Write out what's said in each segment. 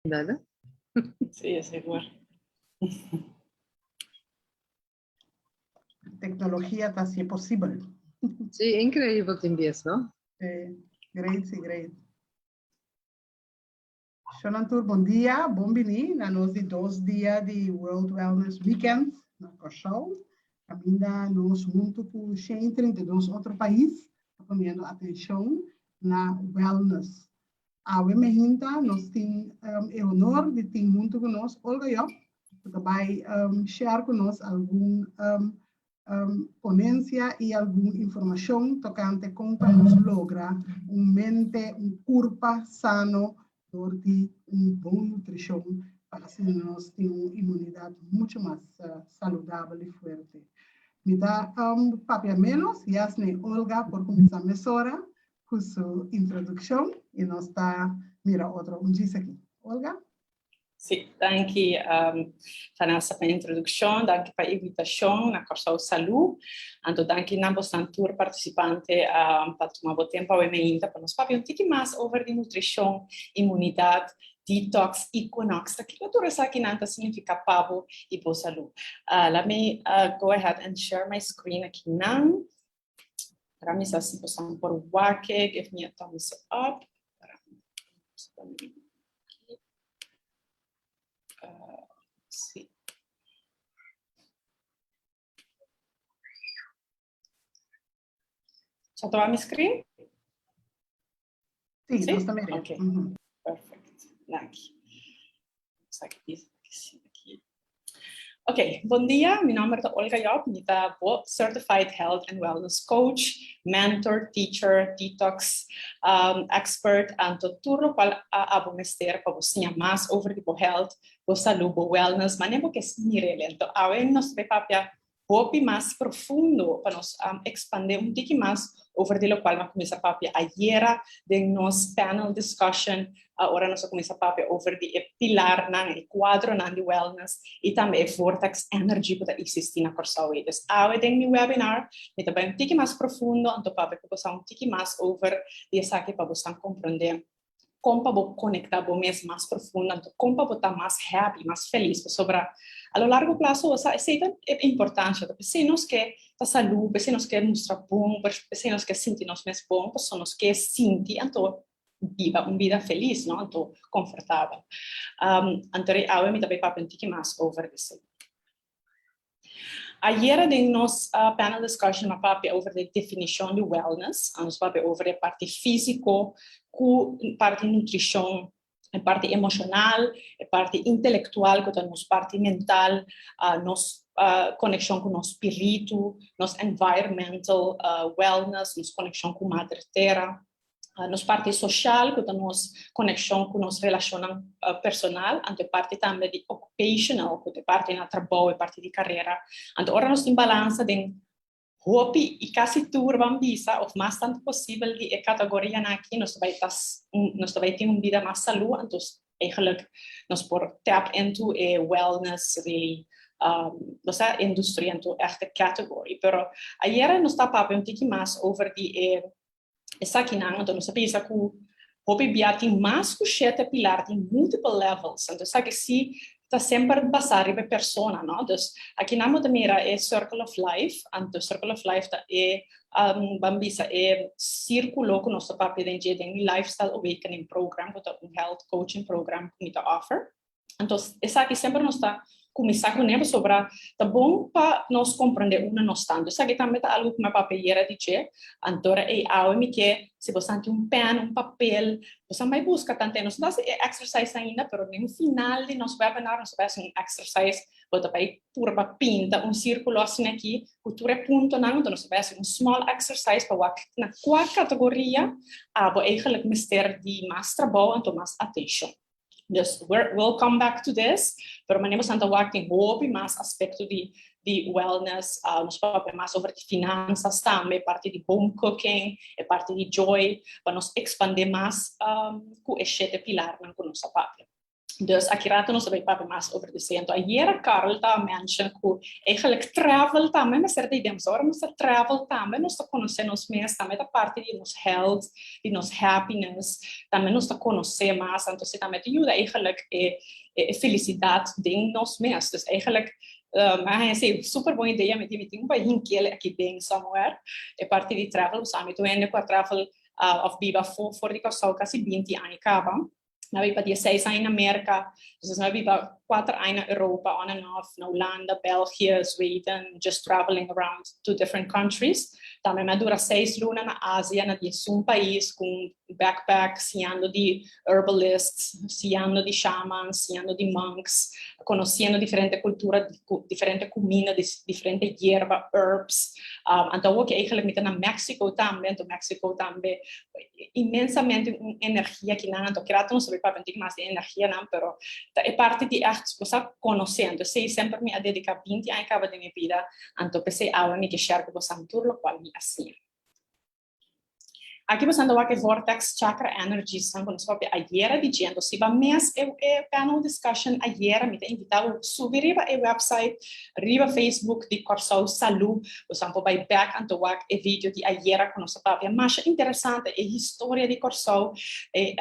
No? Sí, sigur. Tecnologia ta haci posibel. Sí, increibel tin bies, no? Sí, great, sí, great. Shonan tur, bon dia, bon bini na nos di dos dia di World Wellness Weekend na Kòrsou. Kaminda nos huntu ku 132 otro pais ta poniendo atenshon na wellness. Awe mehinta nos tin e honor di tin huntu ku nos Olga Job, ku ta bai share ku nos algun ponensia i algun informashon tokante kon pa nos logra un mente, un kurpa sano dor di un bon nutrishon pa asina nos tin un inmunidat muchu mas saludabel i fuerte. Mi ta papia ménos, Yasney Olga por kuminsá mesora ku su introdukshon i nos ta mira otro un djis aki. Olga? Sí, danki Vanessa pa e introdukshon, danki pa e invitashon na Kòrsou Salú. Anto danki na bosnan tur partisipante pa tuma bo tempu awe meinta pa nos papia un tiki mas over di nutrishon, imunidat, detox, equinox. Ta kiko tur esakinan ta signifiká pa bo i bo salú. Let me go ahead and share my screen akinan. Para mi sa si bosan por wak e, give me a thumbs up. Si. Sa ta wak mi screen? Sí, nos ta mira. Ok, perfect. Danki. Ok, bon dia. Mi nomber ta Olga Job. Mi ta bo Certified Health and Wellness Coach, Mentor, Teacher, Detox Expert, anto tur lokual abo mester pa bo siña mas over di bo health, bo salú, bo wellness, manera bo ke mir'el. Anto awe nos ta bai papia hopi mas profundo pa nos expande un tiki mas over di locual nos a cuminsa papia ayera den nos panel discussion ora nos a cuminsa papia over di e pilarnan, e cuadronan di wellness y tambe e vortex energy cu ta existi na Corsou. Dus awe den mi webinar mi ta bay un tiki mas profundo anto papia cu boso un tiki mas over di esaki pa boso comprende kon pa bo konektá bo mes mas profundo, anto kon pa bo ta mas happy, mas felis, pasobra a lo largo plaso bo sa esei ta e importansha, ta p'esei nos ke ta salú, p'esei nos ke mustra bon, p'esei nos ke sinti nos mes bon, pasobra nos ke sinti anto biba un bida felis, no, anto konfortabel. Anto awe mi ta bai papia un tiki mas over di esei. Ayera den nos panel discussion a papia over di definicion di wellness, nos papia over e parti fisico cu parti nutricion, e parti emocional, e parti intelectual cu ta nos parti mental, nos conexion cu nos spiritu, nos environmental wellness, nos conexion cu Madre Tera. Nos parti social ku ta nos konekshon ku nos relashonnan personal, anto e parti tambe di occupational ku ta e parti na trabou, e parti di karera. Anto ora nos tin balansa den hopi i kasi tur ban bisa òf mas tantu posibel di e kategorianan aki nos ta bai ta nos ta bai tin un bida mas salú, anto eigenlijk nos por tap into e wellness really nos ta industria anto ègt e category. Pero ayera nos ta papia un tiki mas over di e Esakinan, anto nos ta bisa ku hopi bia tin mas ku shete pilar, tin multiple levels. Anto esaki si ta semper basá riba e persona, no? Dus akinan bo ta mira e circle of life, anto circle of life ta e ban bisa e sírkulo ku nos ta papia den dje den mi Lifestyle Awakening Program, ku ta un health coaching program ku mi ta offer. Anto esaki semper nos ta kuminsá kuné pasobra ta bon pa nos komprendé unda nos ta. Anto esaki tambe ta algu ku mi papia yera di dje. Anto ora ei awe mi ke si bo santi un pèn, un papel, bo sa bai buska tante. Nos no ta hasi e exercise ainda, pero den final di nos webinar nos ta bai hasi un exercise. Bo ta bai purba pinta un sírkulo asina aki ku tur e puntonan. Anto nos ta bai hasi un small exercise pa wak na kua kategoria abo eigenlijk mester di mas trabou anto mas atenshon. Dus we'll come back to this, pero manera boso ta wak tin hopi mas aspecto di di wellness, nos papia mas over di finanzas tambe, parti di home cooking, e parti di joy, pa nos expande mas ku e shete pilarnan ku nos a papia. Dus aki rato nos ta bay papia mas over di esey. Anto ayera Carl ta mention cu eigenlijk travel tambe mester ta idem. So ora nos ta travel tambe nos ta conoce nos mes, tambe ta parti di nos health, di nos happiness, tambe nos ta conoce mas. Anto esey tambe ta yuda eigenlijk e e felicidad den nos mes. Dus eigenlijk uh, esey super bon idea, mi tin un bay hinkel aki den somewhere. E parti di travel, so ami tur hende cu a travel of biba for di Kòrsou kasi 20 aña kaba. Mi a biba 16 aña na Merka, dus mi a biba 4 aña na Europa, on and off, na Hulanda, België, Zweden, just traveling around to different countries. Tambe mi a dura 6 luna na Asia, na 11 pais, ku backpack, siñando di herbalists, siñando di shamans, siñando di monks, konosiendo diferente kultura, diferente kuminda, diferente yerba, herbs. Anto awor eigenlijk mi ta na Mexico tambe, anto Mexico tambe inmensamente un energia ku nan, anto kera no sabi papia mas di energia nan, pero e parti di echt bo konosiendo. Esei semper mi a dediká 20 aña kaba di mi bida, anto p'esei awe mi ke share ku boso tur lokual mi a siña. Aki bo ta wak Vortex Chakra Energies, ku nos papia ayera di dje. Si bo a miss e panel discussion ayera, mi ta invitá bo subi riba e website, riba Facebook di Kòrsou Salú, bo por bai back anto wak e video di ayera ku nos papia. Mas interesante e historia di Kòrsou, e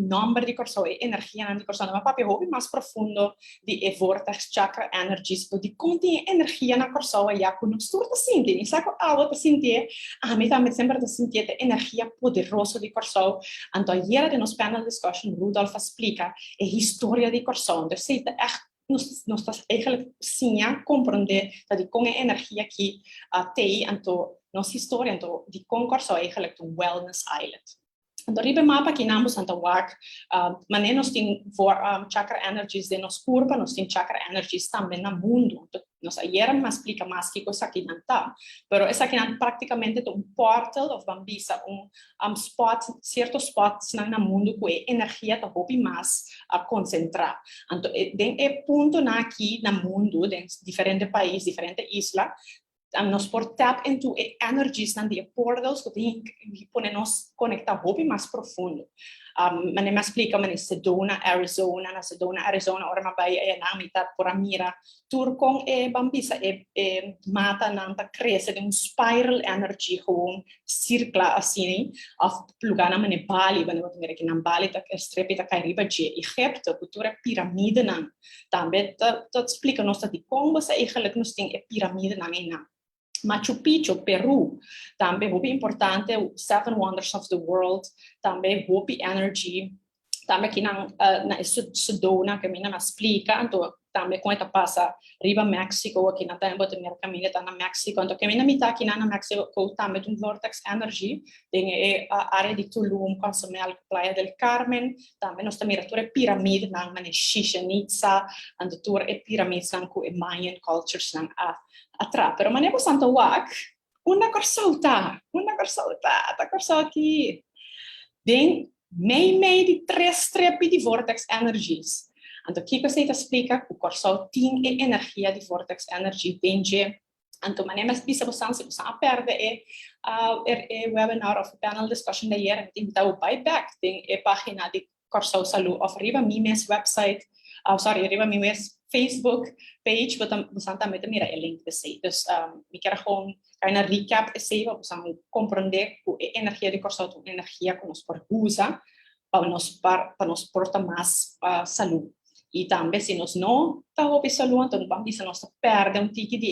nòmber di Kòrsou, e energia di Kòrsou. M'a papia hopi mas profundo di e Vortex Chakra Energies, di kon tin energia na Kòrsou ya ku nos tur ta sinti. Mi sa ku abo ta sinti, ami tambe semper ta sinti e energia poderoso di Kòrsou. Anto ayera den nos panel discussion Rudolf a splika e historia di Kòrsou. Anto esei ta echt nos ta eigenlijk siña komprondé dat di kon e energia aki t'ei, anto nos historia, anto di kon Kòrsou eigenlijk un wellness island. Anto riba mapa aki nan bo ta wak, manera nos tin for chakra energies den nos kurpa, nos tin chakra energies tambe na mundu. Anto, nos ayera m'a splika mas kiko esaki nan ta, pero esaki nan práktikamente un portal of ban bisa un spot, sierto spots na mundu ku e energia ta hopi mas konsentrá. Anto, den e punto nan aki na mundu, den diferente pais, diferente isla, nos por tap into e energies nan di e portals ku tin pone nos konektá hopi mas profundo. Manera m'a splika, manera Sedona, Arizona, na Sedona, Arizona, ora m'a bai einan mi ta por a mira tur kon e ban bisa e mata nan ta krese den un spiral energy, gewoon sirkla asina, of lugá nan manera Bali, wanneer bo mira ku nan Bali ta strepi ta kai riba dje. Egypto, ku tur e piramidenan, tambe ta splika nos di kon bo eigenlijk nos tin e piramidenan einan. Machu Picchu, Peru, tambe hopi importante, Seven Wonders of the World, tambe hopi energy, tambe aki na Sedona, ku mi a splika, anto tambe kon ta pasa riba Mexico, aki na tempu ta mira kaminda ta na Mexico, anto kaminda mi ta aki na Mexico tambe un vortex energy, den e área di Tulum, Cozumel, Playa del Carmen, tambe nos ta mira tur e piramidenan, manera Chichen Itza, anto tur e piramidenan ku e Mayan cultures nan a traha. Pero manera bo ta wak, unda Kòrsou ta, unda Kòrsou ta, ta Kòrsou aki. Den mei mei di tres strepi di vortex energies. Anto kiko esei ta splika? Ku Kòrsou tin e energia di vortex energy den dje. Anto manera m'a bisa bo si bo a pèrdè e webinar of panel discussion di ayera, mi ta invitá bo bai back den e página di Kòrsou Salú of riba mi mes website, sorry, riba mi mes Facebook page, bo tambe ta mira e link esei. Dus mi ke gewoon kind of recap esei, pa bo komprondé ku e energia di Kòrsou ta un energia ku nos por usa pa nos por ta mas salú. I tambe si nos no ta hopi salú, anto ban bisa nos ta pèrdè un tiki di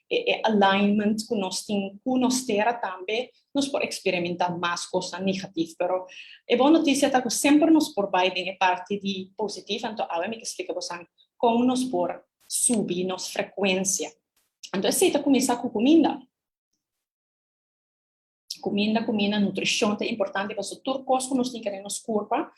e alignment ku nos tin ku nos tera tambe, nos por eksperimentá mas kos negativo. Pero e bon notisia ta ku semper nos por bai den e parti di positivo, anto awe mi ke splika bo kon nos por subi nos frekuensia. Anto, esei ta kuminsá ku kuminda. Kuminda, kuminda, nutrishon ta importante, pasobra tur kos ku nos tin den nos kurpa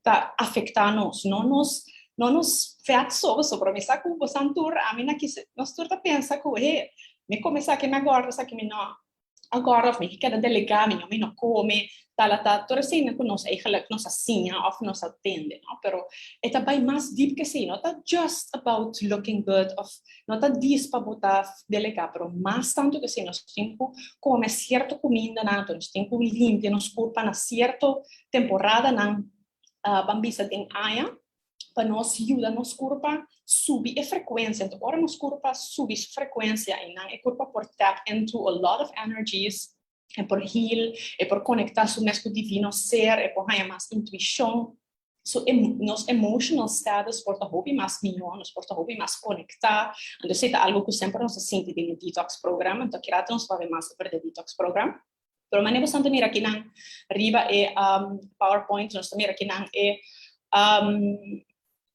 ta afektá nos, no nos vet so, so mi sa ku bo tur, ami na nos tur ta pensa ku, hey, mi kome esaki mi a gòrda, esaki mi no a gòrda, of mi ke keda delegá, mi no kome, tal, tal, tur asina ku nos eigenlijk nos a siña of nos a tende, no? Pero e ta bai mas deep ku esei, no ta just about looking good of no ta djis pa bo ta delegá, pero mas tantu ku esei, nos tin ku kome sierto kuminda nan, nos tin ku limpia nos kurpa na sierto temporada nan, ban bisa den aña. pa nos yuda nos kurpa subi e frekuensia. Anto ora nos kurpa subi su frekuensia, einan e kurpa por tap into a lot of energies, e por heal, e por konektá su mes ku divino ser, e por haña mas intuishon. So nos emotional status por ta hopi mas mihó, nos por ta hopi mas konektá. Anto esei ta algu ku semper nos ta sinti den e detox program. Anto aki rato nos papia mas over di e detox program. Pero manera boso ta mira akinan riba e PowerPoint, nos ta mira akinan e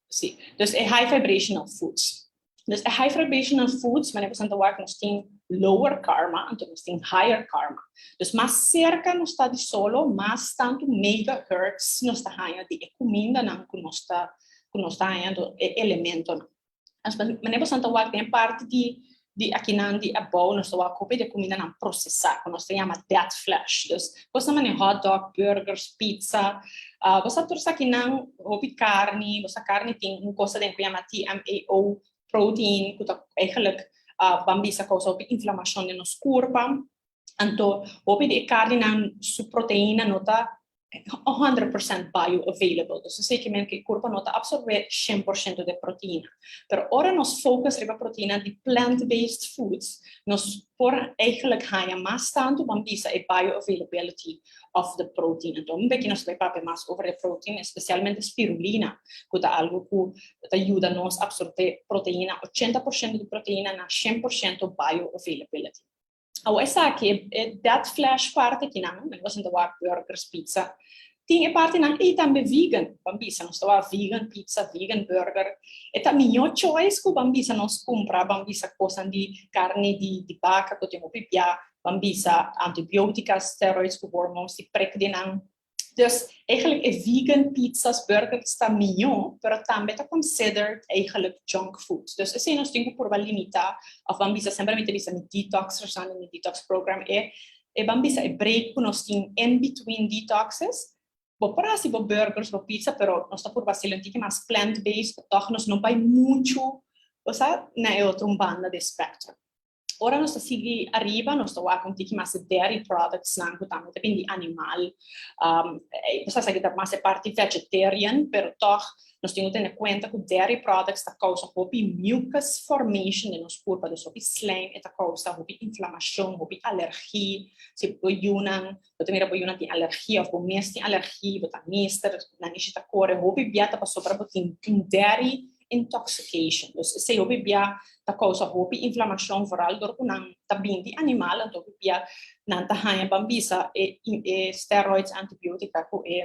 si, dus e high vibrational foods. Dus e high vibrational foods, manera boso ta wak, nos tin lower karma, anto nos tin higher karma. Dus mas serka nos ta di solo, mas tantu megahertz nos ta haña di e kumindanan ku nos ta haña, e elementonan. Manera boso ta wak den parti di akinan di abou, nos ta wak hopi di kumindanan prosesá, ku nos ta yama dead flesh. Dus bo manera hot dog, burgers, pizza, bo tur esakinan hopi karni, bo karni tin un kos den ku yama TMAO protein, ku ta eigenlijk ban bisa kousa hopi inflamashon den nos kurpa. Anto hopi di karninan su proteina no ta 100% bioavailable. Dus esei ke men ku kurpa no ta absorbé 100% di proteina. Pero ora nos focus riba proteina di plant-based foods, nos por eigenlijk haña mas tantu, ban bisa, e bioavailability of the protein. Anto, un beki nos ta bai papia mas over e protein, espesialmente spirulina, ku ta algu ku ta yuda nos absorbé proteina, 80% di proteina na 100% bioavailability. Awo esaki, e dead flesh parti akinan, bo ta wak burgers, pizza. Tin e partinan ei tambe vegan, ban bisa, nos ta vegan pizza, vegan burger. E ta mihó choice ku, ban bisa, nos kumpra, ban bisa, kos di karni di baka, ku tin hopi bia, ban bisa, antibiótika, steroids, ku hormones, di prek di nan. Dus eigenlijk e vegan pizzas, burgers ta mihó, pero tambe ta considered eigenlijk junk food. Dus esei nos tin ku purba limitá, òf ban bisa, semper mi ta bisa mi detox, mi detox program e, ban bisa, e break ku nos tin in between detoxes. Bo por hasi bo burgers, bo pizza, pero nos ta purba hasi un tiki mas plant-based, toch nos no bai muchu, osea, na e otro banda di spectrum. Ora nos ta sigui ariba, nos ta wak un tiki mas dairy products nan ku tambe ta bin di animal. Osea, esaki ta mas e parti vegetarian, pero toch nos tin ku tene kuenta ku dairy products ta kousa hopi mucus formation den nos kurpa, dus hopi slijm, e ta kousa hopi inflamashon, hopi alergia. Si bo yunan, bo ta mira bo yunan tin alergia, òf bo mes tin alergia, bo ta nister, nan ta kore, hopi bia ta pasobra bo tin un dairy intoxication. Dus esei hopi bia ta kousa hopi inflamashon, vooral door ku nan ta bin di animal, anto hopi bia nan ta haña, ban bisa, e steroids, antibiótika ku e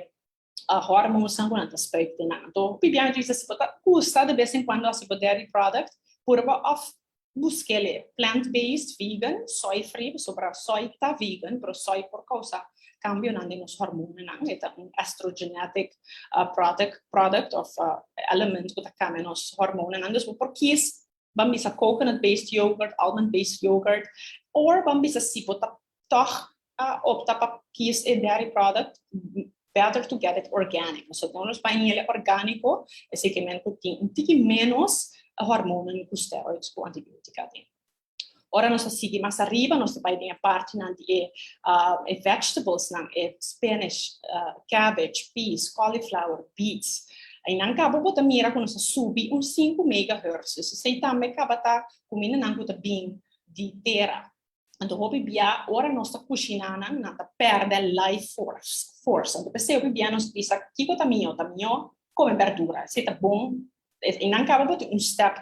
hormones ku nan ta spuit nan. Anto hopi bia bisa, si bo ta gusta de bes en cuando hasi bo dairy product, purba òf busk'é plant-based, vegan, soy free, pasobra soy ta vegan, pero soy por kousa kambionan den nos hormonanan, e ta un estrogenetic product of element ku ta kambia nos hormonanan. Dus bo por kies, ban bisa, coconut-based yogurt, almond-based yogurt, or, ban bisa, si bo ta toch opta pa kies e dairy product, better to get it organic. So, nos bai orgániko, esei ke men ku tin un tiki menos hormonen ku steroids ku antibiótika tin. Ora nos sigui mas ariba, nos ta bai den partinan di e vegetables nan, e spinach, cabbage, peas, cauliflower, beets. Einan kaba bo ta mira ku nos subi un 5 megahertz. Dus esei tambe kaba ta kumindanan ku ta bin di tera. Anto hopi bia ora nos ta kushiná nan, nan ta pèrdè life force. Anto p'esei hopi bia nos bisa kiko ta mihó, ta mihó kome berdura. Esei ta bon. Einan kaba bo tin un step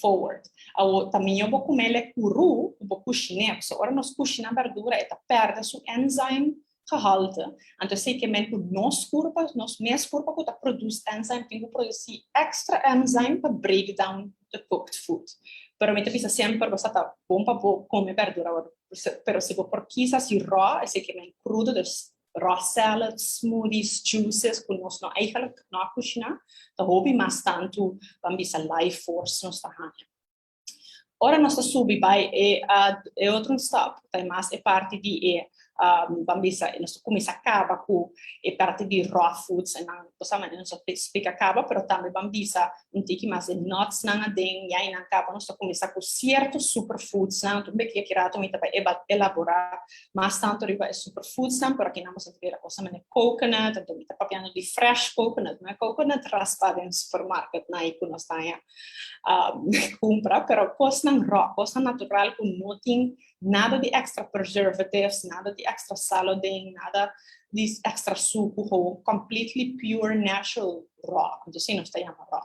forward. Awo ta mihó bo kom'é kurú, bo kushin'é. So ora nos kushiná berdura, e ta pèrdè su enzyme gehalte. Anto esei ke men ku nos kurpa, nos mes kurpa ku ta produce enzyme, tin ku produsí extra enzyme pa break down the cooked food. Pero mi ta bisa semper, bo ta bon pa bo kome berdura, pero si bo por kies hasi raw, esei ke men krudo, dus raw salads, smoothies, juices, ku nos no eigenlijk no kushiná, ta hopi mas tantu, ban bisa, life force nos ta haña. Ora nos ta subi bai e otro stap, ta mas e parti di e Ban bisa, nos kuminsá kaba ku e parti di raw foods en dan bo sa manera nos a splika kaba, pero tambe ban bisa un tiki mas e nuts nan aden, ya nan kaba nos ta kuminsá ku sierto superfoods nan. Tur beki aki rato mi ta bai elaborá mas tantu riba e superfoods nan, pero aki nan bo sa ta bira kos manera coconut, anto mi ta papiando di fresh coconut, no e coconut raspá den supermarket nan ei ku nos ta haña kumpra, pero kosnan raw, kosnan natural ku no tin nada di extra preservatives, nada di extra salo den, nada di extra suku, gewoon completely pure natural raw. Anto si nos ta yama raw.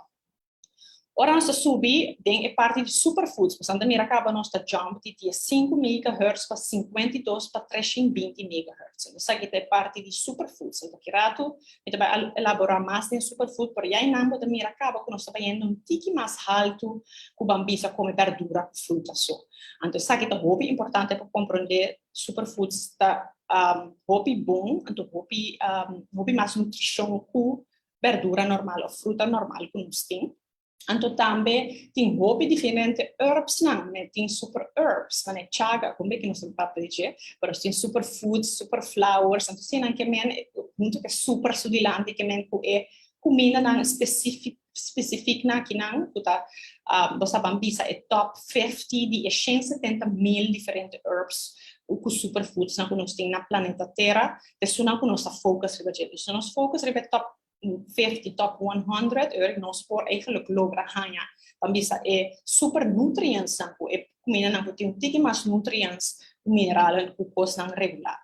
Ora nos ta subi den e parti di superfoods, pasobra mira kaba nos ta jump di 15 megahertz pa 52 pa 320 megahertz. Anto esaki ta e parti di superfoods. Anto ki ratu mi ta bai elaborá mas den superfood, pero ya einan bo ta mira kaba ku nos ta bayendo un tiki mas haltu ku ban bisa kome berdura ku fruta so. Anto esaki ta hopi importante pa komprondé, superfoods ta hopi bon, anto hopi mas nutrishon ku berdura normal òf fruta normal ku nos tin. Anto tambe tin hopi diferente herbs nan, men tin super herbs, manera chaga, kon beki nos ta papia di dje, pero tin super foods, super flowers, anto si nan ke men huntu ku e super su dilanti ke men ku e kumindanan spesifik nan akinan ku ta bo sa ban bisa e top 50 di e 170,000 diferente herbs ku super foods nan ku nos tin na planeta Tera, ta esunnan ku nos ta focus riba dje. Dus nos focus riba e top 50, top 100, eur nos por eigenlijk logra haña ban bisa e super nutrients nan ku e kumindanan ku tin un tiki mas nutrients ku mineralen ku kosnan regular.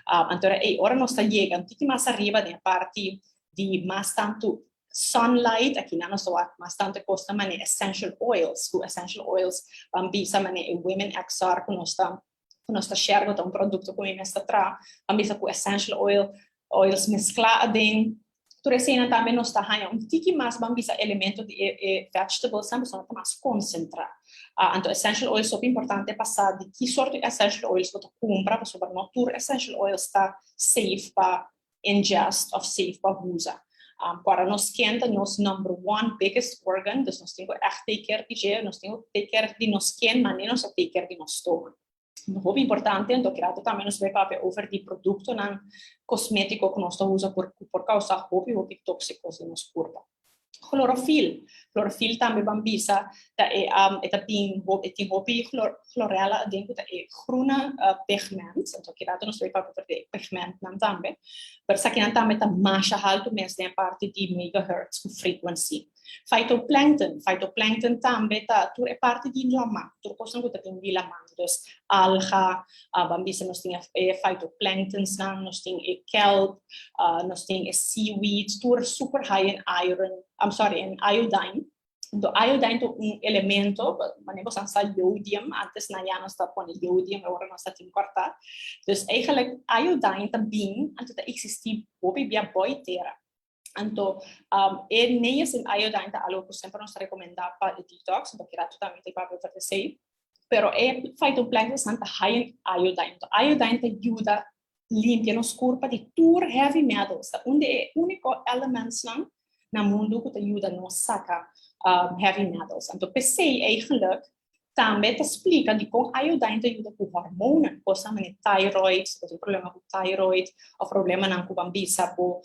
Anto ei ora nos ta yega un tiki mas ariba den e parti di mas tantu sunlight, akinan nos ta wak mas tantu e kosnan manera essential oils, ku essential oils ban bisa manera e Women XR ku nos ta share, ku ta un produkto ku mi mes ta traha, ban bisa ku essential oils mesklá aden. Tur eseinan tambe nos ta haña un tiki mas, ban bisa, elemento di e vegetables nan, pasobra ta mas konsentrá. Anto essential oils hopi importante pa sa di ki sorto di essential oils bo ta kumpra, pasobra no tur essential oils ta safe pa ingest òf safe pa usa. Para nos skin ta nos number one biggest organ, dus nos tin ku echt take care di dje, nos tin ku take care di nos skin, manera nos ta take care di nos stoma. Hopi importante, anto aki tambe nos bai papia over di produktonan kosmétiko ku nos ta usa por kousa hopi hopi tóksiko den nos kurpa. Chlorofil. Chlorofil tambe ban bisa ta e ta bin e tin hopi chlorella aden ku ta e groene pigment. Anto aki nos bai papia over di pigment nan tambe. Pero esakinan tambe ta masha haltu mes den parti di megahertz ku frequency. Phytoplankton. Phytoplankton tambe ta tur e parti di laman. Tur kos ku ta tin di laman. Dus alga, ban bisa nos tin e phytoplanktons nan, nos tin e kelp, nos tin e seaweed, tur super high in iron, I'm sorry, in iodine. Anto iodine ta un elemento, manera bo sa jodium, antes na ya nos ta pone jodium, awor nos ta tin kortá. Dus eigenlijk iodine ta bin, anto ta eksistí hopi bia bou tera. Anto, e niacin iodine ta algo ku semper nos ta rekomendá pa e detox, pasobra aki tambe ta papia over esei. Pero e phytoplankton ta high in iodine. Anto, iodine ta yuda limpia nos kurpa di tur heavy metals. Ta un di e úniko elements nan na mundu ku ta yuda nos saka heavy metals. Anto, p'esei eigenlijk tambe ta splika di kon iodine ta yuda ku hormonen, kos manera thyroid, si tin problema ku thyroid, òf problemanan ku ban bisa bo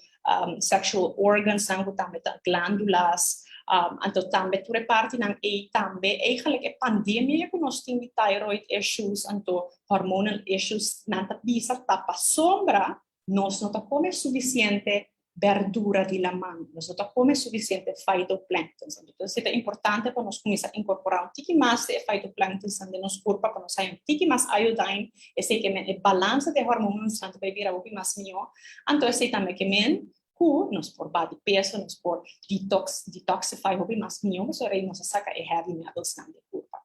sexual organs nan ku tambe ta glándulas, anto tambe tur e partinan ei tambe eigenlijk e pandemia ku nos tin di thyroid issues, anto hormonal issues, nan ta bisa ta pasobra nos no ta kome sufisiente berdura di laman, nos no ta kome sufisiente phytoplankton. Anto, ta importante pa nos kuminsá inkorporá un tiki mas di phytoplankton den nos kurpa, pa nos haña un tiki mas iodine, esei ke men e balansa di hormonen ta bai bira hopi mas mihó. Anto, esei tambe ke men ku nos por baha di peso, nos por detoxify hopi mas mihó, so nos saka e heavy metals nan di kurpa.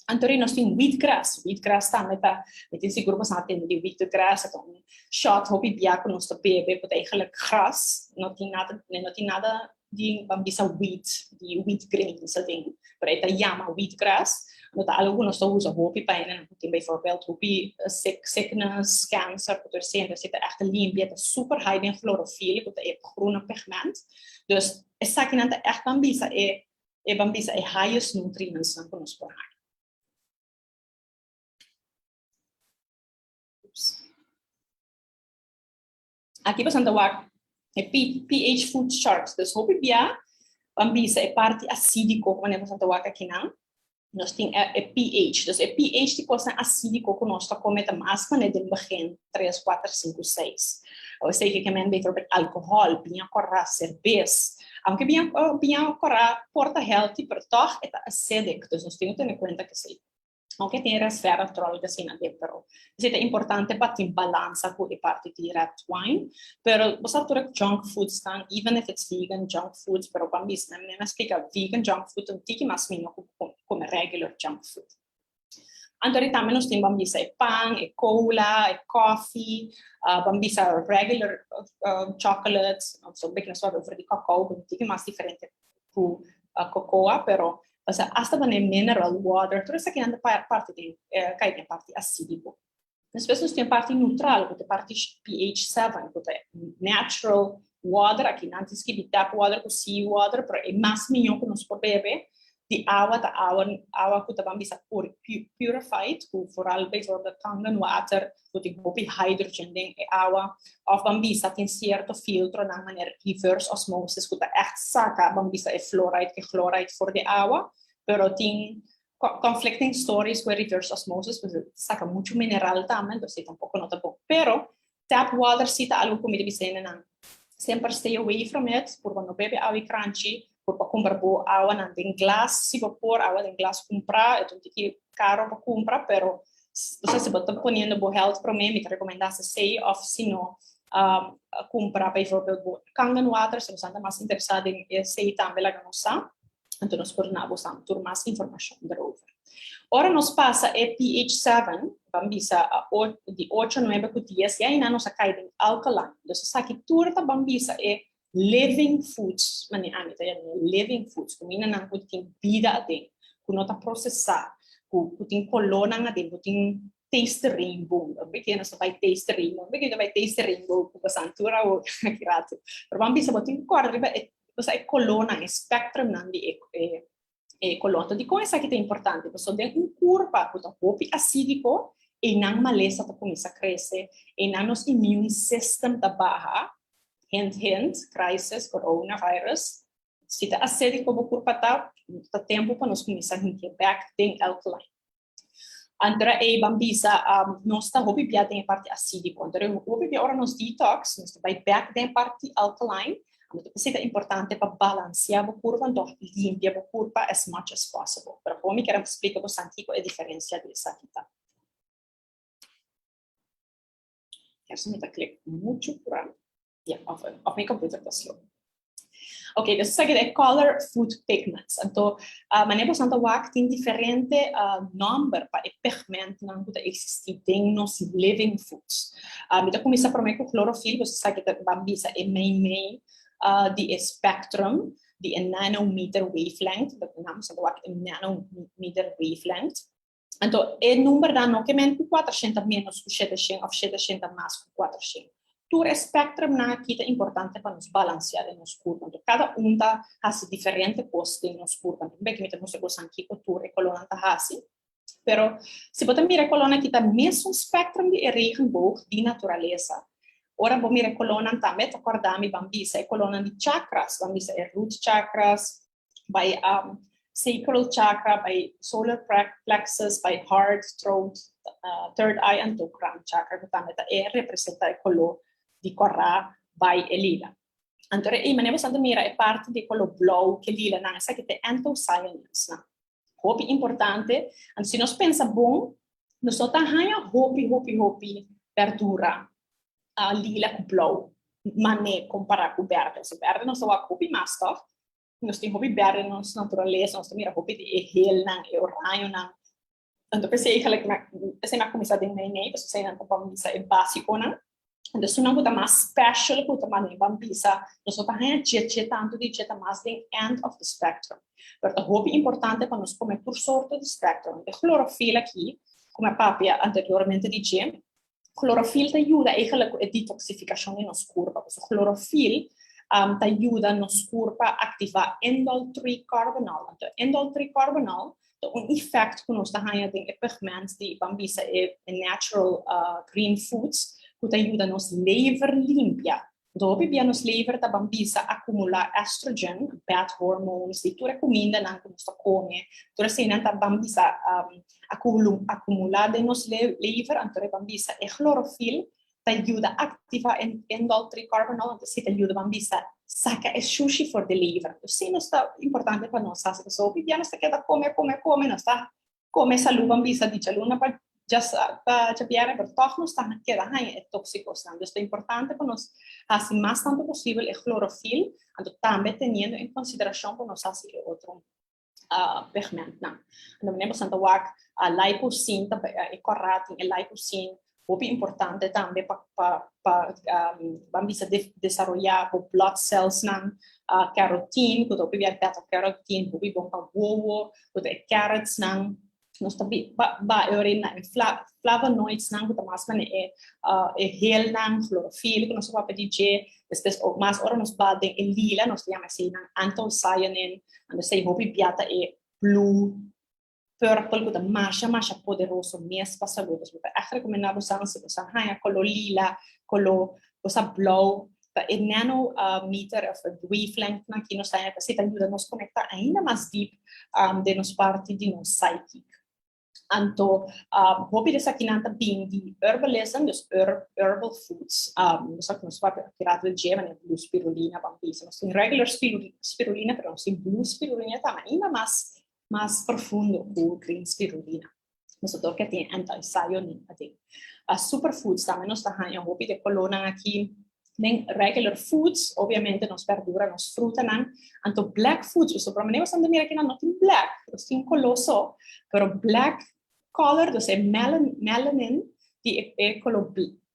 Anto nos tin wheatgrass. Wheatgrass tambe ta, mi tin sigur ku tin di wheatgrass, ta un shot hopi bia ku nos ta bebe, ku ta eigenlijk gras, no tin nada di ban bisa wheat, di wheat grains ding, pero e ta yama wheatgrass. No ta algo ku nos ta usa hopi pa hende ku tin bijvoorbeeld hopi sickness, cancer, ku tur esei, ta echt limpia, ta super high in chlorofil, ku ta e groene pigment. Dus esakinan ta echt ban bisa e highest nutrients nan ku nos por haña. Oops. Aki boso ta wak e pH food charts. Dus hopi bia ban bisa e parti acidico ku boso ta wak akinan. Nos tin e pH. Dus e pH di kosnan acidico ku nos ta kome ta mas manera den begin 3, 4, 5, 6. Esei ke men bijvoorbeeld alcohol, biña kòrá, serbes. Aunke biña biña kòrá por ta healthy, pero tòg e ta acidic. Dus nos tin ku tene kuenta ku esei. Aunke tin resveratrol asina den, pero esei ta importante pa tin balansa ku e parti di red wine. Pero bo sa tur e junk foods tan, even if it's vegan junk foods, pero ban bisa, mi a splika vegan junk food un tiki mas mihó ku kome regular junk food. Anto ri tambe nos tin ban bisa e pan, e cola, e koffie, ban bisa regular chocolate, so beki nos papia over di cacao, un tiki mas diferente ku cocoa, pero osea hasta bo mineral water, tur esakinan ta parti den kai den parti acidico. Despues nos tin parti neutral, ku ta parti pH 7, ku ta natural water, akinan tin skibi tap water ku sea water, pero e mas mihó ku nos por bebe di awa ta awa awa ku ta ban bisa purified, ku vooral bijvoorbeeld Kangen water, ku tin hopi hydrogen den e awa, òf ban bisa tin sierto filtronan manera reverse osmosis ku ta ègt saka ban bisa e fluoride ku e chloride for di awa, pero tin conflicting stories ku e reverse osmosis, pasobra ta saka muchu mineral tambe, entonces tampoko no ta bon. Pero tap water si ta algu ku mi ta bisa hendenan semper stay away from it, purba no bebe awa di kranchi, purba kumpra bo awanan den glas si bo por, awa den glas kumpra, e ta un tiki karo pa kumpra, pero osea si bo ta poniendo bo health prome, mi ta rekomendá esei, òf si no kumpra bijvoorbeeld bo Kangen water, si bo ta mas interesá den esei tambe laga nos sa. Anto nos por duna boso tur mas informashon derover. Ora nos pasa e pH 7, ban bisa di 8, 9 ku 10, ya einan nos a kai den alkaline. Dus esaki tur ta ban bisa e living foods, manera ami ta yama e living foods, kumindanan ku tin bida aden, ku no ta prosesá, ku tin kolónan aden, ku tin taste the rainbow. Un beke nos ta bai taste the rainbow, un beke ta bai taste the rainbow ku boso tur awo aki ratu. Pero ban bisa bo tin ku kòrda riba e osea e kolónan, e spectrumnan di e e e koló. Anto dikon esaki ta importante? Pasobra den un kurpa ku ta hopi asídiko, einan malesa ta kuminsá krese, einan nos immune system ta baha, hint hint, crisis, coronavirus. Si ta asídiko bo kurpa ta, ta tempu pa nos kuminsá hintié bèk den alkaline. Anto ei ban bisa nos ta hopi bia den e parti acidico. Anto hopi bia ora nos detox, nos ta bai back den e parti alkaline. Anto p'esei ta importante pa balancea bo curpa, anto limpia bo curpa as much as possible. Pero awor mi kier a splica bosan kico e diferencia di esaki ta. Eso mi ta click mucho pura. Ja, of, of mi computer ta slow. Ok, dus esaki ta e color food pigments. Anto, uh, manera boso ta wak tin diferente uh, nomber pa e pigmentnan ku ta existi den nos living foods. Uh, mi ta kuminsá promé ku chlorofil, boso sa ki ta ban bisa e mei mei uh, di e spectrum di e nanometer wavelength, dat nan boso ta wak e nanometer wavelength. Anto, e numbernan no ke men ku kuatershen ta ménos ku sheteshen òf sheteshen ta mas ku kuatershen. Tur e spèktrumnan akí ta importante pa nos balansiá den nos kurpa. Anto, kada un ta hasi diferente kos den nos kurpa. Anto, un beki mi ta mustra boso kiko tur e kolónan ta hasi. Pero, si bo ta mira e kolónan akí ta mesun spèktrum di e regenboog di naturalesa. Ora bo mira e kolónan tambe ta kòrda mi ban bisa e kolónan di chakras, ban bisa e root chakras, bai sacral chakra, bai solar plexus, bai heart, throat, third eye anto crown chakra ku tambe ta e representa e koló di kòrá bai e lila. Anto e manera boso ta mira e parti di koló blou ke lila nan esaki ta e anthocyanins nan. Hopi importante, anto si nos pensa bon nos no ta haña hopi hopi hopi berdura lila ku blou manera kompará ku bèrdè. So bèrdè nos ta wak hopi mas tòg? Nos tin hopi berde den nos naturalesa, nos ta mira hopi di e helnan, e orañonan. Anto p'esei eigenlijk mi a, p'esei mi a kuminsá den mei mei, pasobra eseinan ta ban bisa e básikonan. Anto esunnan ku ta mas special, ku ta manera ban bisa, nos no ta haña dje dje tantu di dje, ta mas den end of the spectrum. Pero ta hopi importante pa nos kome tur sorto di spectrum. E chlorofil aki, ku mi a papia anteriormente di dje, Clorofil ta yuda eigenlijk ku e detoxifikashon di nos kurpa. Pasobra clorofil ta yuda nos kurpa aktivá indol tricarbonyl. Anto indol tricarbonyl ta un effect ku nos ta haña den e pigment di ban bisa e natural green foods. ku ta yuda nos lever limpia. Anto hopi bia nos lever ta ban bisa akumulá estrogen, bad hormones, di tur e kumindanan ku nos ta kome, tur eseinan ta ban bisa akumulá den nos lever, anto e ban bisa e chlorofil ta yuda aktivá e indole tricarbonyl, anto esei ta yuda ban bisa saka e shushi for di lever. Anto esei nos ta importante pa nos hasi, pasobra hopi bia nos ta keda kome, kome, kome, nos ta Come salú ban bisa di djaluna pa pa djabièrnè, pero tòg nos ta keda haña e tóxicosnan. Dus ta importante pa nos hasi mas tantu posibel e chlorofil, anto tambe teniendo en konsiderashon ku nos hasi e otro pigmentnan. Anto manera boso ta wak lipocine ta e kòrá tin e lipocine Hopi importante tambe pa pa pa ban bisa desaroyá bo blood cells nan, carotene ku ta hopi bia beta carotene hopi bon pa wowo, ku ta e carrots nan, nos ta ba ba e ora na e flavonoids nan ku ta mas manera e e hel nan, chlorofil ku nos a papia di dje, despues mas ora nos ba den e lila nos ta yama esei nan anthocyanin, anto esei hopi bia ta e blue purple ku ta masha masha poderoso mes pa salud. Dus mi ta ègt rekomendá bosan si bosan haña koló lila, koló bosa blou, ta e nanometer òf e wavelength nan ki nos haña ta yuda nos konektá ainda mas deep den nos parti di nos psychic. Anto hopi di esakinan ta bin di herbalism, dus herbal foods. Nos a nos papia aki rato di dje, manera blue spirulina, ban bisa. Nos tin regular spirulina, pero nos tin blue spirulina tambe, ainda mas mas profundo ku green spirulina. Nosotros ke tin anti-cyanin aden. Uh, superfoods tambe nos ta haña hopi de kolónan aki. Den regular foods, obviamente nos verdura, nos frutanan. Anto black foods, so por manera bastante mira kinan no tin black, nos tin koló so, pero black color, dus e melanin di e, e koló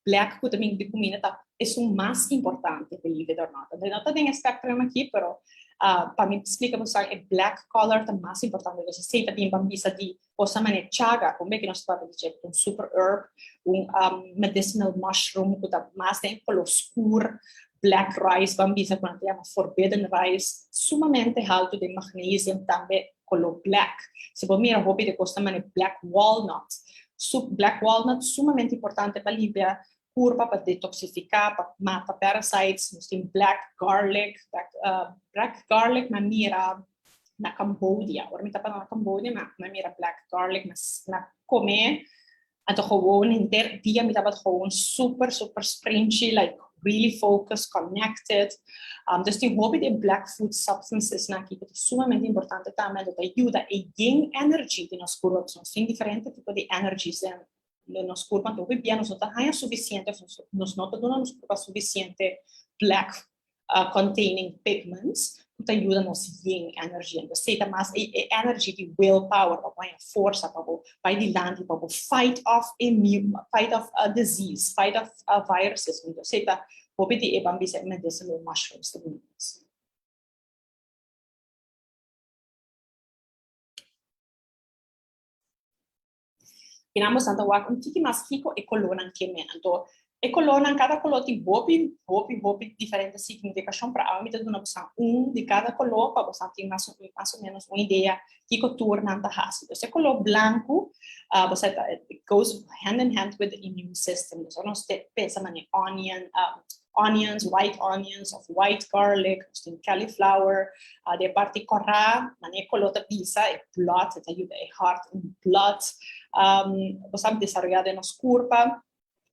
black ku ta bin di kuminda ta esun mas importante, believe it or not. Anto no ta den e spectrum aki, pero uh, pa mi splika boso e black color ta mas importante. Dus esei ta bin ban bisa di kosnan manera chaga, kon beki nos ta papia di dje, un super herb, un um, medicinal mushroom ku ta mas den kolor skur, black rice ban bisa ku nan ta yama forbidden rice, sumamente haltu den magnesium, tambe kolor black. Si bo mira hopi di kosnan manera black walnut, Su black walnut sumamente importante pa limpia kurpa, pa detoxifica, pa mata parasites. Nos tin black garlic, black, uh, black garlic ma mira na Cambodia. Ora mi tapa na Cambodia, ma, ma mira black garlic, ma, ma come. Anto gewoon henter dia mi tabata gewoon super, super sprinchi, like really focused, connected. Um, dus tin hopi di black food substances na aki ku ta sumamente importante tambe, dat ta yuda e yin energy di nos kurpa. Nos tin diferente tipo di energies den, den nos kurpa, anto hopi bia nos no ta haña suficiente, of nos, nos no ta duna nos kurpa suficiente black uh, containing pigments ku ta yuda nos yin energy. Anto esei ta mas e, e energy di willpower, pa bo haña forsa, pa bo bai dilanti, pa bo fight off immune, fight off a disease, fight off a viruses. Anto esei ta hopi di e ban bisa e medicinal mushrooms ta duna nos. Kinan bosan ta wak un tiki mas kiko e kolónan ke men. Anto, e kolónan, kada koló tin hopi, hopi, hopi diferente signifikashon, pero awe mi ta duna bosan un di kada koló pa bosan tin mas mas o ménos un idea kiko tur nan ta hasi. Dus e koló blanku, uh, bosan ta, it goes hand in hand with the immune system. Dus ora nos te pensa manera onion, um, onions, white onions of white garlic, nos tin cauliflower, uh, de parti kòrá, manera koló ta bisa, e blood, e ta yuda e hart en blood, um, bo sa desaroyá den nos kurpa.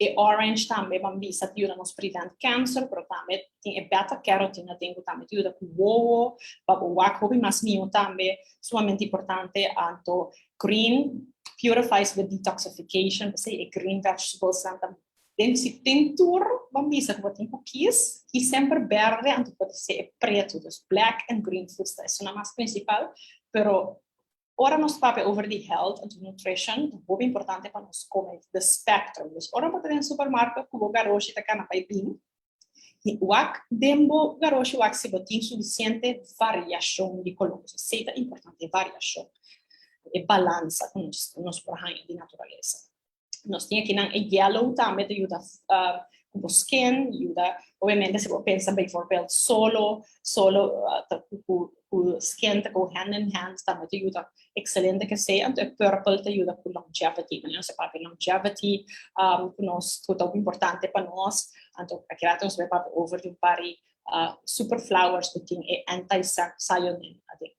E orange tambe ban bisa ta yuda nos prevent cancer, pero tambe tin e beta carotene aden ku tambe ta yuda ku wowo, pa bo wak hopi mas mihó tambe, sumamente importante. Anto green purifies with detoxification, p'esei e green vegetables nan ta Den si tin tur bo bisa ku bo tin ku kis, kis semper berde anto por ser e pretu, dus black and green foods ta esunnan mas principal, pero ora nos papia over di health anto nutrition ta hopi importante pa nos come the spectrum, dus ora bo ta den supermarket ku bo garoshi ta kana bai bin, wak den bo garoshi wak si bo tin suficiente variashon di kolor, esei ta importante, e variashon, e balansa ku nos por haña di naturalesa. Nos tin akinan e yellow tambe ta yuda uh, ku bo skin, yuda, obviamente si bo pensa bijvoorbeeld solo, solo uh, ta, ku, ku ku skin ta go hand in hand tambe ta yuda excelente ku esei. Anto e purple ta yuda ku longevity. Manera nos a papia longevity ku nos ku ta hopi importante pa nos. Anto aki rato nos bai papia over di un par di super flowers ku tin e anti-cyanin aden.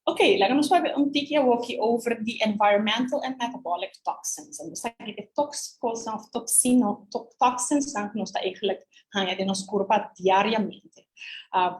Ok, laga nos papia un tiki awoki over di environmental and metabolic toxins. En esaki ta tóxiconan of toxino, to, toxins nan ku nos ta eigenlijk haña den nos kurpa diariamente.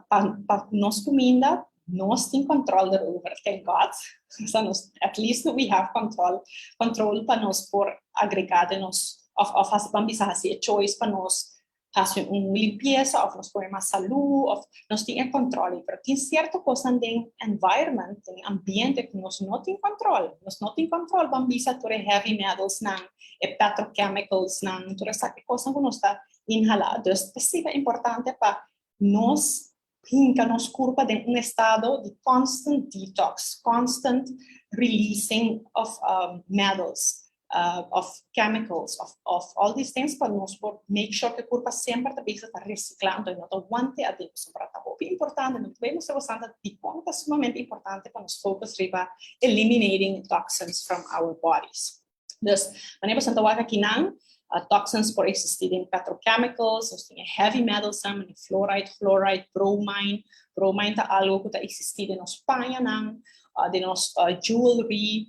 Pa, pa nos kuminda, nos tin control erover, thank God. So nos, at least we have control, control pa nos por agregá den nos, of, of hasi, ban bisa hasi e choice pa nos hasi un limpiesa of nos pone mas salú of nos tin e control, pero tin cierto cosnan den environment, den ambiente ku nos no tin control. Nos no tin control, ban bisa tur e heavy metals nan, e petrochemicals nan, tur esaki cosnan ku nos ta inhala. Dus ta importante pa nos hinka nos kurpa den un estado di constant detox, constant releasing of metals, of chemicals, of all these things pa nos por make sure ku e kurpa semper ta bezig ta resiklando i no ta wante aden. Pasobra ta hopi importante, nos ta mustra bastante dikon ta sumamente importante pa nos focus riba eliminating toxins from our bodies. Dus, wanneer bo ta wak akinan, toxins por eksistí den petrochemicals, nos tin heavy metals, fluoride, chloride, bromine. Bromine ta algo ku ta eksistí den nos pañanan, den nos jewelry.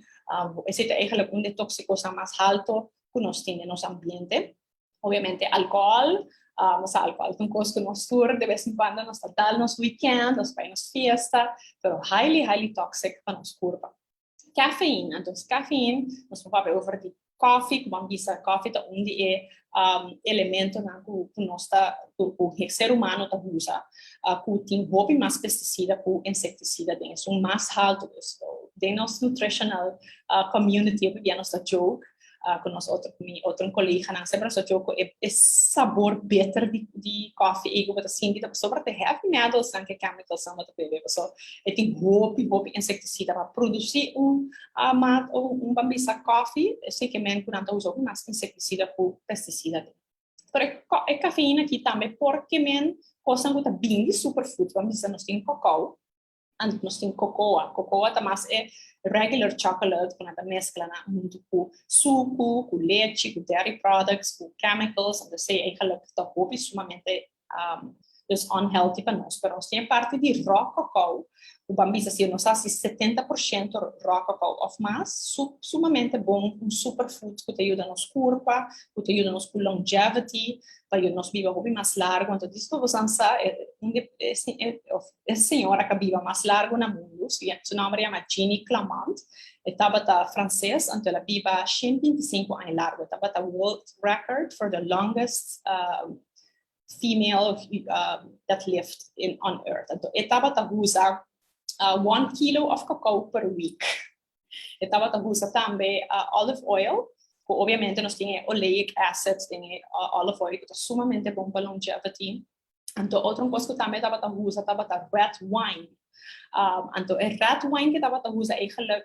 Esei ta eigenlijk un di e tóksikonan mas haltu ku nos tin den nos ambiente. Obviamente alkohòl, alkohòl ta un kos ku nos tur de bes en kuando nos ta dal nos weekend, nos bai nos fiesta, pero highly, highly toxic pa nos kurpa. Cafeína, anto cafeína, nos por papia over di koffie, ku ban bisa koffie ta un di e elementonan ku nos ta ku ser humano ta usa, ku tin hopi mas pestisida ku insektisida den, son mas haltu. Dus den nos nutritional community hopi bia nos ta joke ku nos otro mi otro koleganan, semper nos ta joke ku e sabor bitter di koffie ei ku bo ta sinti ta pasobra ta heavy metals nan ku e chemicals nan bo ta bebe, pasobra e tin hopi hopi insektisida pa produsí un mat un ban bisa koffie. Esei ke men ku nan ta usa hopi mas insektisida ku pestisida den. Pero e kafeina aki tambe por ke men kosnan ku ta bin di superfood. Ban bisa nos tin cacao, anto nos tin cocoa. Cocoa ta mas e regular chocolate ku nan ta meskla nan huntu ku suku, ku lechi, ku dairy products, ku chemicals, anto esei eigenlijk ta hopi sumamente dus unhealthy pa nos. Pero nos tin parti di raw cacao, ku ban bisa si nos hasi 70% raw cacao of mas, sumamente bon, un superfood ku ta yuda nos kurpa, ku ta yuda nos ku longevity, pa yuda nos biba hopi mas largu. Anto dis pa boso sa, un di e señora ku a biba mas largu na mundu, su nòmber yama Jeannie Clement, e tabata franses, anto el a biba 125 aña largu, e tabata world record for the longest female that lived on earth. Anto, e tabata usa 1 kilo of cacao per week. E tabata usa tambe olive oil, ku obviamente nos tin oleic acid den olive oil, ku ta sumamente bon pa longevity. Anto, otro kos ku tambe tabata usa tabata red wine. Anto, e red wine ku tabata usa eigenlijk,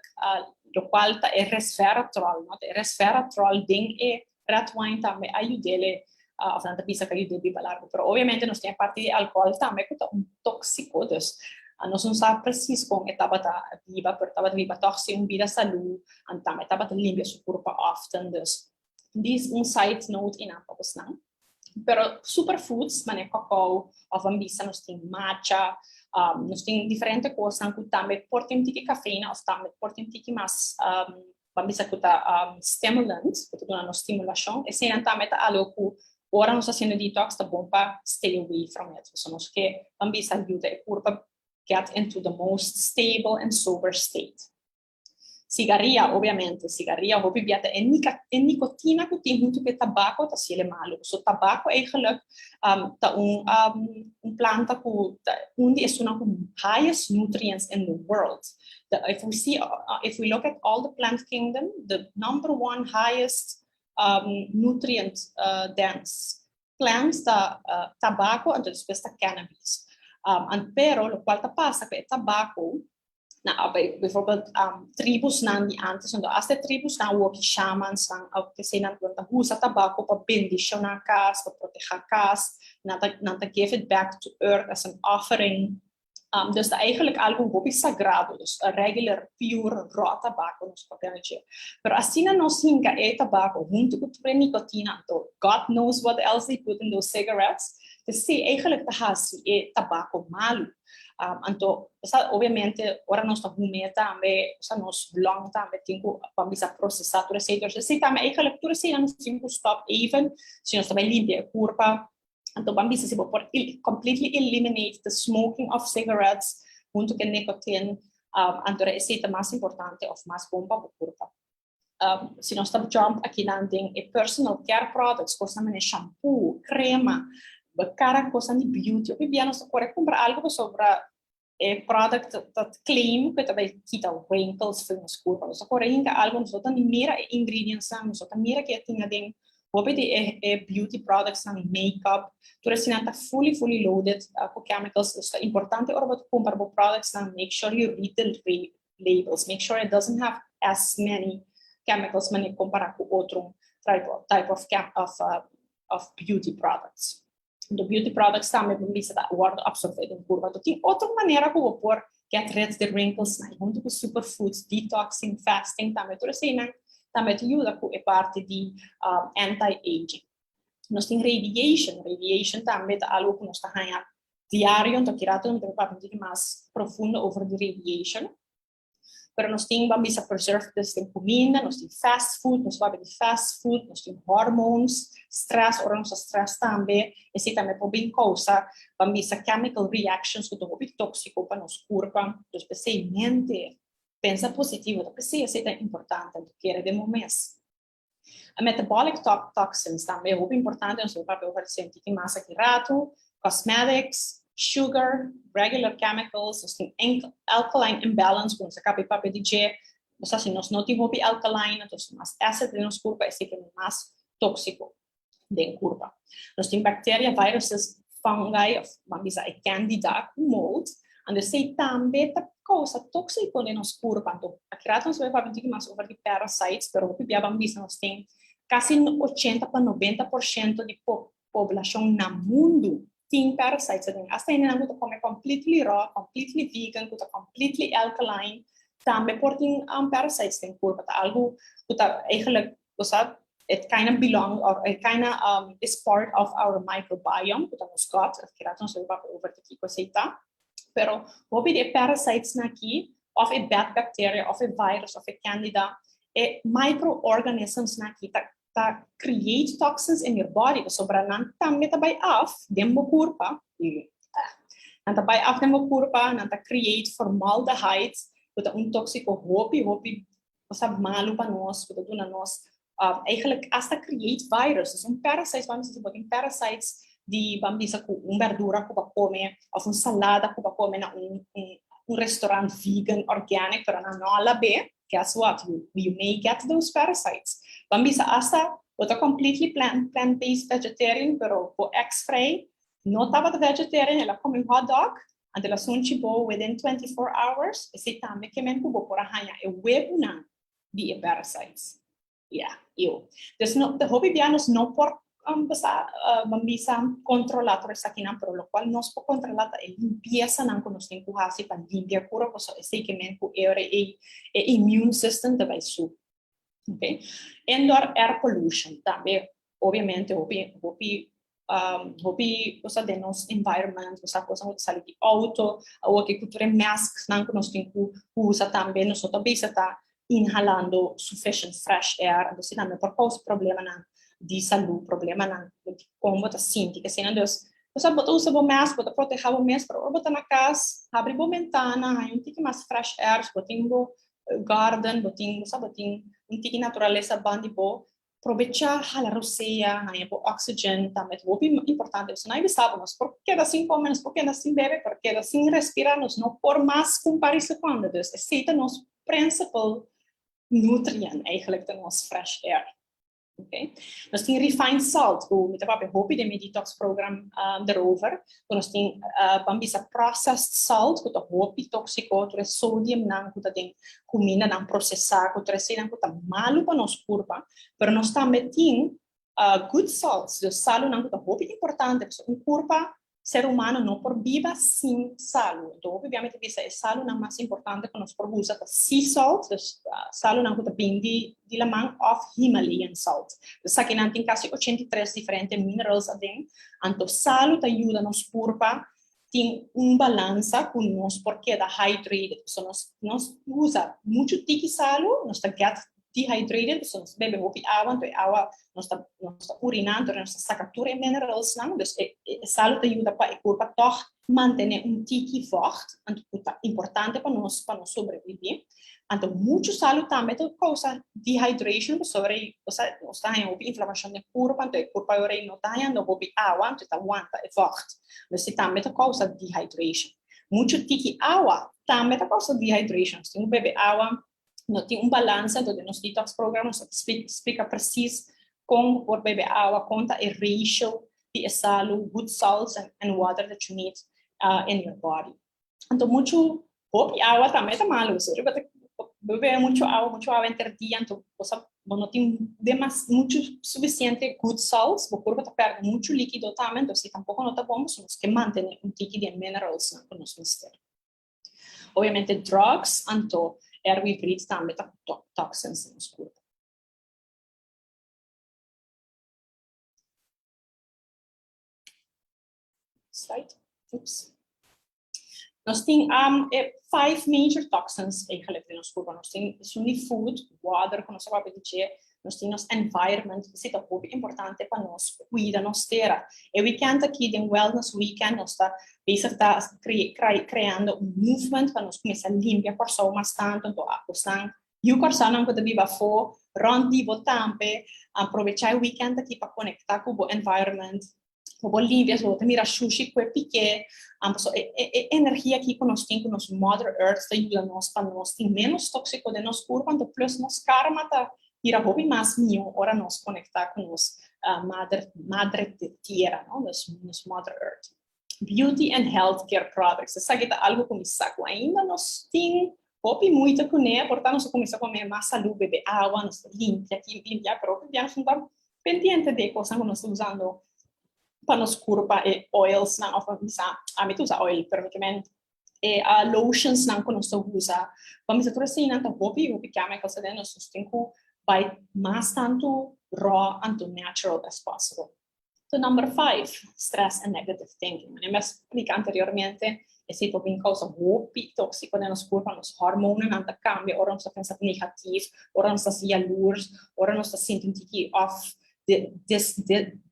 lokual ta e resveratrol, no? E resveratrol den e red wine tambe a yud'é, of nan ta bisa ku a yud'é biba largu. Pero obviamente nos tin parti di alkohòl tambe ku ta un tóksiko, dus nos no sa presis kon e tabata biba, pero tabata biba toch si un bida salú, anto tambe tabata limpia su kurpa often, dus dis un side note einan pa bosnan. Pero superfoods, manera cacao, of ban bisa nos tin matcha, nos tin diferente kosnan ku tambe por tin tiki kafeina of tambe por tin tiki mas, ban bisa ku ta stimulant, ku ta duna nos stimulashon. Eseinan tambe ta algo ku ora nos ta hasiendo detox ta bon pa stay away from it. So nos ke, ban bisa, yuda e kurpa get into the most stable and sober state. Sigaria, obviamente, sigaria, hopi bia ta e nikotina ku tin huntu ku e tabako ta hasié malu. So tabako eigenlijk ta un planta ku ta un di esunnan ku highest nutrients in the world. If we look at all the plant kingdom, the number one highest nutrient dense plants ta tabako, anto despues ta cannabis. Pero lokual ta pasa ku e tabako. Na, bijvoorbeeld tribusnan di antes, anto hasta tribusnan awoki, shamans nan, ku nan ta usa tabako pa bendishoná kas, pa protehá kas, nan ta give it back to earth as an offering. Dus eigenlijk algo hopi sagrado, dus a regular pure raw tabako nos papia. Pero asina nos hinka e tabako huntu ku e nikotina, anto God knows what else they put in those cigarettes. Dus si eigenlijk ta hasi e tabako malu. Anto, obviamente, ora nos ta huma tambe, osea, nos long tambe tin ku ban bisa prosesá tur esei. Dus esei tambe eigenlijk tur esei nos tin ku stop even, si nos tambe limpia e kurpa. Anto, ban bisa si por completely eliminate the smoking of cigarettes huntu ku nicotine, anto esei ta mas importante òf mas bon pa e kurpa. Si nos ta jump aki na den e personal care products, kos manera shampoo, krema, kara, kos di beauty. Hopi bia nos ta kore kumpra algo pasobra e product ta claim ku ta kita wrinkles for nos kurpa. Nos ta kore hinka algo, nos ta mira e ingredients, nos ta mira ku tin den hopi di e beauty products nan, makeup, tur asina ta fully fully loaded ku chemicals. Dus ta importante ora bo kumpra bo products nan, make sure you read the labels, make sure it doesn't have as many chemicals manera kompará ku otro type of beauty products. The beauty products tambe ban bisa ta wòrdu apsorbé den kurpa. Tin otro manera ku por get rid the wrinkles na huntu ku superfoods, detoxing, fasting tambe, tur asina tambe ta yuda ku e parti di anti-aging. Nos tin radiation, radiation tambe ta algo ku nos ta haña diario, anto aki ratu nos ta papia mas profundo over di radiation. Pero nos tin, ban bisa, preservatives den kuminda, nos tin fast food, nos papia di fast food, nos tin hormones, stress, ora nos stress tambe, esei tambe por bin kousa, ban bisa, chemical reactions ku ta hopi tóksiko pa nos kurpa. Dus spesialmente pensa positivo, pasobra esei ta importante, kere den bo mes. A metabolic toxins tambe ta importante, nos ta papia over dje mas aki ratu, cosmetics, sugar, regular chemicals, nos tin alkaline imbalance, ku nos a kaba di papia di dje, osea, si nos no tin hopi alkaline, anto mas acid den nos kurpa, esei ta mas tóksiko den kurpa. Nos tin bacteria, viruses, fungi, òf ban bisa candida mold, anto esei tambe ta kousa tóksiko den nos kurpa. Anto, aki ratu nos ta bai papia mas over di parasites, pero hopi bia ban bisa nos tin kasi 80 pa 90% di poblashon na mundu tin parasites aden. Hasta ainda ku kome completely raw, completely vegan, ku completely alkaline, tambe por tin parasites den kurpa. Ta algo ku ta eigenlijk, osea, it kind of belong or it kind of is part of our microbiome, ku ta nos gut, aki ratu nos ta bai papia over di kiko esei ta. Pero hopi di parasites nan aki, òf e bad bacteria, òf e virus, òf e candida, e microorganisms nan aki ta create toxins in your body, sobra nan tambe ta bai af den bo kurpa, nan ta bai af den bo kurpa, nan ta create formaldehyde, ku ta un tóksiko hopi hopi, osea, malu pa nos, ku ta duna nos eigenlijk hasta create viruses, un parasites, ban bisa, tin parasites di, ban bisa, ku un berdura ku bo a kome, òf un salada ku bo a kome na un restaurant vegan, organic, pero nan no a lab'é, guess what? You may get those parasites. Ban bisa hasta bo ta completely plant-based vegetarian, pero bo ex-vrij no tabata vegetarian, el a kome un hot dog, anto el a sunchi bo within 24 hours, esei tambe ke men ku bo por haña e webunan di e parasites. Yeah, eu. Dus no, de hopi bia nos no por basa, ban bisa, kontrolá tur esakinan, pero lokual nos por kontrolá ta e limpiesa nan ku nos tin ku hasi pa limpia kurpa, so esei ke men ku e immune system ta bai subi. Okay? Indoor air pollution tambe, obviamente, hopi hopi hopi kos den nos environment, osea, kos ku sali di outo, òf ku tur mask nan ku nos tin ku usa tambe, nos ta bisa ta inhalando sufficient fresh air, anto esei tambe por kousa problemanan di salú, problemanan di kon bo ta sinti, ku asina. Dus, osea, bo ta usa bo mask, bo ta protehá bo mes, pero ora bo ta na kas, habri bo bentana, haña un tiki mas fresh air, bo tin bo garden, bo tin, bo tin un tiki naturalesa banda di bo, probechá, hala rosea, haña bo oxygen, tambe ta hopi importante. So, no sabe, nos por keda sin kome, nos por keda sin bebe, pero keda sin respirá, nos no por mas ku un par di sekonde. Dus esei ta nos principal nutrient eigenlijk, ta nos fresh air. Okay. Nos tin refined salt, ku mi ta papia hopi den mi detox program um, erover. Ku nos tin uh, ban bisa processed salt, ku ta hopi tóxico, tur e sodium nan ku ta den kuminda nan prosesá, ku tur eseinan ku ta malu pa nos kurpa. Pero nos tambe tin uh, good salts, dus salunan ku ta hopi importante, pasobra un kurpa Ser humano no por biba sin salu. Enton hopi bia mi ta bisa e salunan mas importante ku nos por usa ta sea salt, dus salunan ku ta bin di di laman òf Himalayan salt. Esakinan tin kasi 83 diferente minerals aden. Anto salu ta yuda nos kurpa tin un balansa ku nos por keda hydrated. So nos nos usa muchu tiki salu, nos ta get dehydrated, pasobra nos ta bebe hopi awa, anto e awa nos ta nos ta urina, anto nos ta saka tur e mineralsnan, dus e e salu ta yuda pa e kurpa tòg mantené un tiki vògt, anto ku ta importante pa nos pa nos sobreviví. Anto muchu salu tambe ta kousa dehydration, pasobra osea nos ta haña hopi inflamashon den kurpa, anto e kurpa ora ei no ta hañando hopi awa, anto e ta wanta e vògt, dus e tambe ta kousa dehydration. Muchu tiki awa tambe ta kousa dehydration, nos tin ku bebe awa no tin un balansa, entonces den nos detox program nos ta splika precies kon bo por bebe awa, kon ta e ratio di e salu, good salts and water that you need uh, in your body. Anto muchu hopi awa tambe ta malu, so riba ta bebe muchu awa, muchu awa enter dia, anto bo sa bo no tin demas muchu suficiente good salts, bo kurpa ta perde muchu likido tambe, entonces si tampoco no ta bon, so nos ke mantene un tiki di e minerals nan ku nos mester. Obviamente drugs anto erwibrit tambe ta toxins den nos kurpa. Slide. Oops. Nos tin um, e five major toxins eigenlijk den nos kurpa. Nos tin esun di food, water, ku nos a papia di dje, Nos tin nos environment, esei ta hopi importante pa nos cuida nos tera. E weekend aki den Wellness Weekend nos ta bezig ta creando un movement pa nos cuminsa limpia Corsou mas tanto, anto bosnan yu Corsounan cu ta biba afo rond di bo tambe aprovecha e weekend aki pa conecta cu bo environment. Bo por limpia, bo ta mira shushi ku e piké. Paso e e energia aki ku nos tin ku nos Mother Earth ta yuda nos pa nos tin ménos tóksiko den nos kurpa, anto plus nos karma ta bira hopi mas mihó ora nos konektá ku nos Madre Madre Tierra, no, nos nos Mother Earth. Beauty and health care products, esaki ta algu ku mi sa ku ainda nos tin hopi muita kuné, por ta nos a kuminsá kome mas salú, bebe awa, nos ta limpia aki, limpia, pero hopi bia nos no ta pendiente di e kosnan ku nos ta usando pa nos kurpa, e oilsnan òf bisa, ami ta usa oil, pero mi ke men e lotionsnan ku nos ta usa, pa mi sa tur eseinan ta hopi hopi chemicals aden, nos nos tin ku bai mas tantu raw anto natural as possible. So number five, stress and negative thinking. Manera mi a splika anteriormente, esei por bin kousa hopi tóksiko den nos kurpa, nos hormonanan ta kambia ora nos ta pensa negatif, ora nos ta jaloers, ora nos ta sinti un tiki òf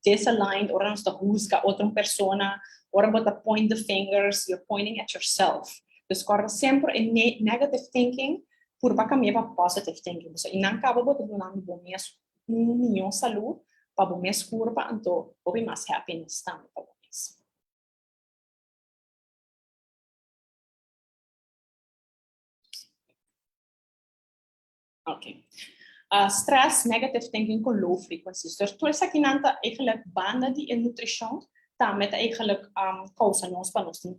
disaligned, ora nos ta husga otro persona, ora bo ta point the fingers, you're pointing at yourself. Dus kòrda semper e negative thinking purba kambia pa positive thinking. Pasobra i nan kaba bo ta dunando bo mes un mihó salú pa bo mes kurpa anto hopi mas happiness tambe pa bo mes. Ok. Uh, stress, negative thinking con low frequencies. Dus tur esakinan ta eigenlijk banda di e nutrishon, tambe ta eigenlijk um, kousa nos pa nos tin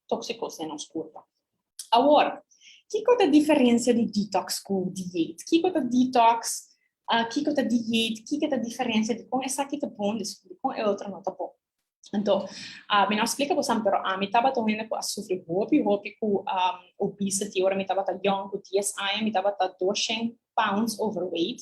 toxicos den nos kurpa. Awor, kiko ta diferencia di detox ku dieet? Kiko ta detox? Uh, kiko ta dieet? Kiko ta diferencia di kon esaki ta bon, di kon e otro no ta bon? Anto, uh, mi no a splika bosan, pero ami tabata un hende ku a sufri hopi, hopi ku um, obesity. Ora mi tabata young, ku 10 aña, mi tabata 200 pounds overweight.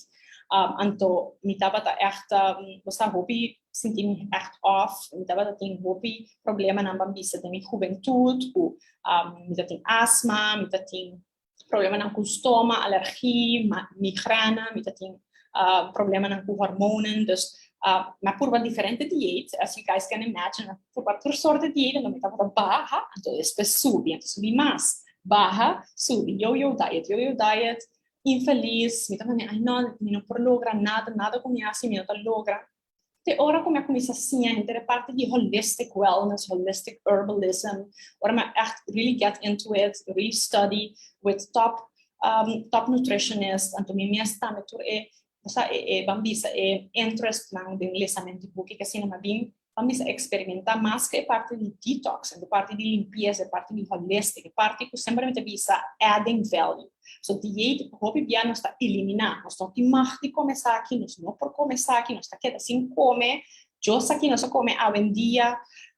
Um, anto, mi tabata echt, um, bo sa, hopi sinti mi echt off. Mi tabata tin hopi problemanan ban bisa den mi juventud, ku um, mi ta tin asma, mi ta tin problemanan ku stoma, alergie, migrana, mi ta tin uh, problemanan ku hormonen. Dus uh, mi a purba diferente dieet, as you guys can imagine, mi a purba tur soort di dieet, anto mi tabata baha, anto despues subi, anto subi mas, baha, subi, yo-yo diet, yo-yo diet, Infelis, mi ta mane, ay no, mi no por logra nada, nada ku mi hasi mi no ta logra. Te ora ku mi a kuminsá siña henter e parti di holistic wellness, holistic herbalism, ora mi a ègt really get into it, really study with top, um, top nutritionist, anto mi mes tambe tur e. Osea, e ban bisa e interest nan den lesamento di buki, ku asina m'a bin, ban bisa, eksperimentá mas ku e parti di detox, e parti di limpiesa, e parti di holistic, e parti ku semper mi ta bisa adding value. So diet hopi bia nos ta eliminá, nos no tin mag di kome esaki, nos no por kome esaki, nos ta keda sin kome, just aki nos a kome awendia,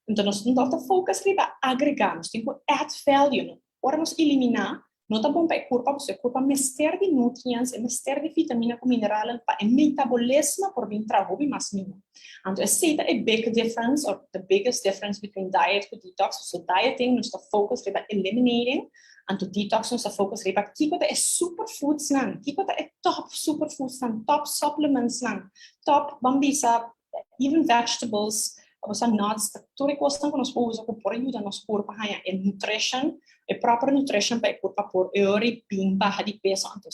anto nos no ta focus riba agregá, nos tin ku add value. No? Ora nos eliminá, no ta bon pa e kurpa, pasobra e kurpa mester di nutrients, e mester di vitamina ku mineralen pa e metabolismo por bin traha hopi mas mihó. Anto esei ta e big difference, or the biggest difference between diet ku detox. So dieting nos ta focus riba eliminating, anto detox nos ta focus riba kiko ta e superfoods nan, kiko ta e top superfoods nan, top supplements nan, top, ban bisa, even vegetables, osea nuts, tur e kosnan ku nos por usa ku por yuda nos kurpa haña e nutrition, e proper nutrition pa e kurpa por ori bin baha di peso anto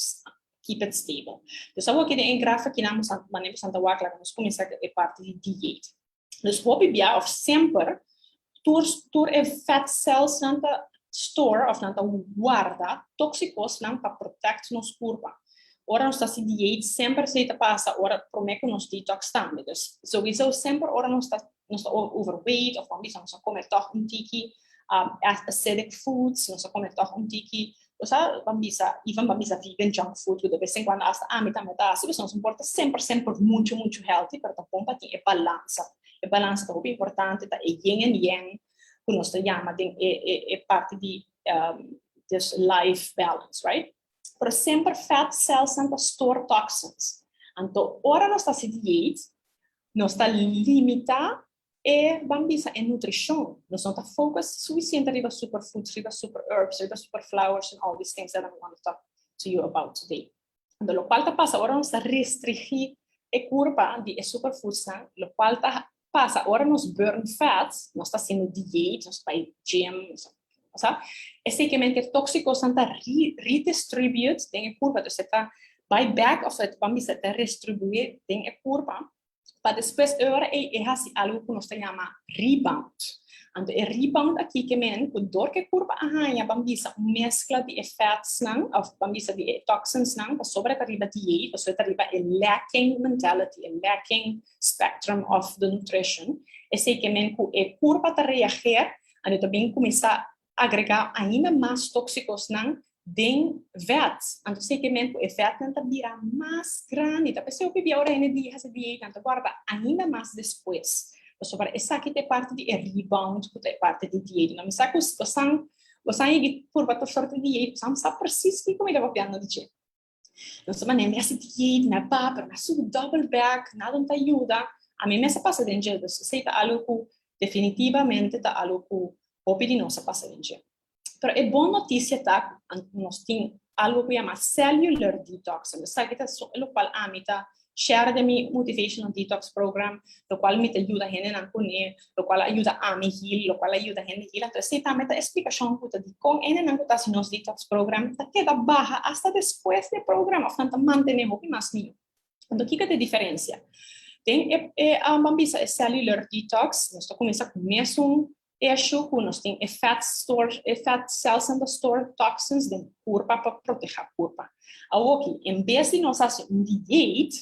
keep it stable. Dus awor aki den e graf aki nan manera ku ta wak, laga nos kuminsá e parti di diet. Dus hopi bia òf semper tur e fat cells nan ta store òf nan ta warda tóksikonan pa protect nos kurpa. Ora nos ta hasi diet, semper esei ta pasa ora promé ku nos detox tambe. Dus sowieso semper ora nos ta overweight òf ban bisa nos a kome tòg un tiki acidic foods, nos a kome tòg un tiki, osea, ban bisa, even ban bisa vegan junk food, ku de bes en kuando hasta ami tambe ta hasi, nos no por ta semper semper muchu muchu healthy, pero ta bon pa tin e balansa. E balansa ta hopi importante, ta e yin and yang ku nos ta yama den e parti di this life balance, right? Pero semper fat cells nan ta store toxins. Anto, ora nos ta hasi diet, nos ta limitá e, ban bisa, e nutrishon. Nos no ta focus sufisiente riba superfoods, riba super herbs, riba super flowers and all these things that I want to talk to you about today. Anto, lokual ta pasa ora nos ta restringí e kurpa di e superfoods nan, lokual ta pasa ora nos burn fats, nos ta hasiendo diet, nos ta bai gym, osea, esei ke men tóksikonan ta redistribute den e kurpa, dus ta bai back of it, ban bisa, ta redistribuí den e kurpa, pa despues ora e hasi algu ku nos ta yama rebound. Anto e rebound aki ke men ku dor ku e kurpa a haña, ban bisa, un meskla di e fats nan, òf ban bisa di e toxins nan, pasobra ta riba diet, pasobra ta riba e lacking mentality, e lacking spectrum of the nutrition. Esei ke men ku e kurpa ta reageer, anto ta bin kuminsá agregá ainda mas tóksikonan den vet. Anto esei ke men ku e vet nan ta bira mas grandi. Ta p'esei hopi bia ora hende di hasi diet, nan ta warda ainda mas despues. Pasobra esaki ta e parti di e rebound ku ta e parti di diet. No mi sa ku bosan yegi purba tur sorto di diet, bosan sa precies kiko mi ta papiando di dje. Nos manera mi hasi diet, mi a baha, pero mi a subi double back, nada no ta yuda. Ami mes a pasa den dje, dus esei ta algu ku definitivamente ta algu ku hopi di nos a pasa den dje. Pero e bon notisia ta ku nos tin algu ku yama cellular detox. Esaki ta lokual ami ta share den mi motivational detox program, lokual mi ta yuda hendenan kuné, lokual a yuda ami heal, lokual a yuda hende heal. Anto esei tambe ta eksplikashon ku ta dikon hendenan ku ta hasi nos detox program ta keda baha hasta despues di e program òf nan ta mantené hopi mas mihó. Anto kiko ta e diferensia? Den e ban bisa e cellular detox, nos ta kuminsá ku mesun issue ku nos tin e fat store, e fat cells nan ta store toxins den kurpa pa protehá kurpa. Awor aki, en bes di nos hasi un diet,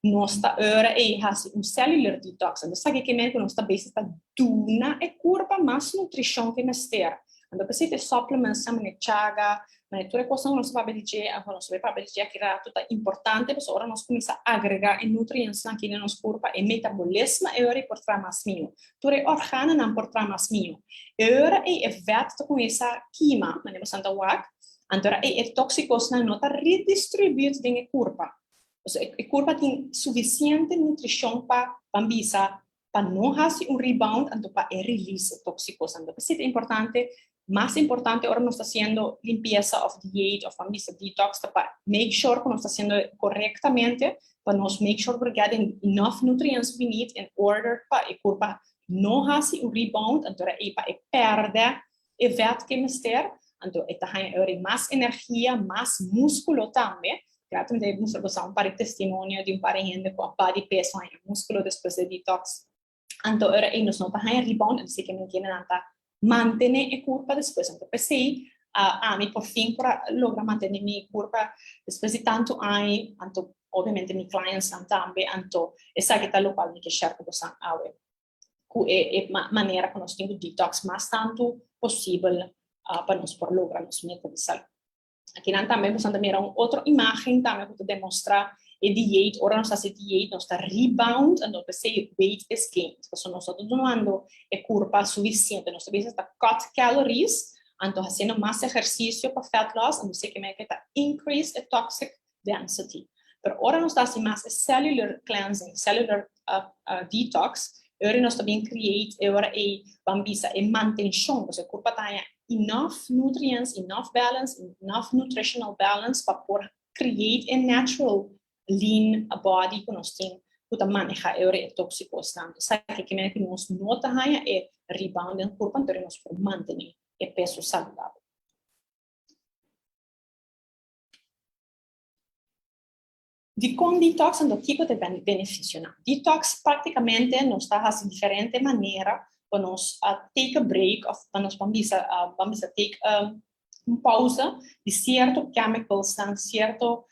nos ta ora ei hasi un cellular detox. Anto esaki ke men ku nos ta bezig ta duna e kurpa mas nutrishon ku e mester. Anto p'esei ta e supplements nan manera chaga, manera tur e kosnan ku nos ta papia di dje, anto nos ta bai papia di dje aki ratu, ta importante pasobra ora nos kuminsá agregá e nutrients nan aki den nos kurpa, e metabolismo e ora ei por traha mas mihó. Tur e organonan por traha mas mihó. E ora ei e vet ta kuminsá kima, manera boso ta wak, anto ora ei e tóksikonan no ta redistribuit den e kurpa. Pasobra e kurpa tin sufisiente nutrishon pa, ban bisa, pa no hasi un rebound, anto pa e release e tóksikonan. Anto p'esei ta importante, mas importante ora nos ta hasiendo limpiesa òf diet òf ban bisa detox, ta pa make sure ku nos ta hasiendo korektamente, pa nos make sure we're getting enough nutrients we need in order pa e kurpa no hasi un rebound, anto ora ei pa e pèrdè e vet ku e mester, anto e ta haña ora ei mas energia, mas múskulo tambe. Klaar, mi ta mustra boso un par di testimonio di un par di hende ku a baha di peso, haña múskulo despues di detox. Anto ora ei nos no ta haña rebound, anto ke men nan ta mantené e kurpa despues. Anto p'esei ami por fin por a logra mantené mi kurpa despues di tantu aña, anto. Obviamente mi clients nan tambe, anto esaki ta locual mi ke share cu bosan awe. Cu e manera cu nos tin cu detox mas tanto posibel pa nos por logra nos meta di salud. Akinan tambe bosan ta mira un otro imagen tambe cu ta demostra e dieet. Ora nos haci dieet nos ta rebound, anto p'esey weight is gained. Pasobra nos no ta dunando e curpa suficiente. Nos ta bisa ta cut calories, anto haciendo mas ehercicio pa fat loss, anto esey ke ta increase e toxic density. Pero ora nos ta haci mas e cellular cleansing, cellular detox, e ora nos ta bin create e ora ey ban bisa e mantencion, pasobra e curpa ta haña enough nutrients, enough balance, enough nutritional balance pa por create e natural lean body cu nos tin cu ta maneha e ora e toxicosnan. Esaki ke mene cu nos no ta haña e rebound den curpa, anto nos por mantene e peso saludabel. Dikon detox anto kiko ta e benefisionan? Detox praktikamente nos ta hasi diferente manera pa nos take a break of pa nos ban bisa ban bisa take un pausa di sierto chemicalsnan, sierto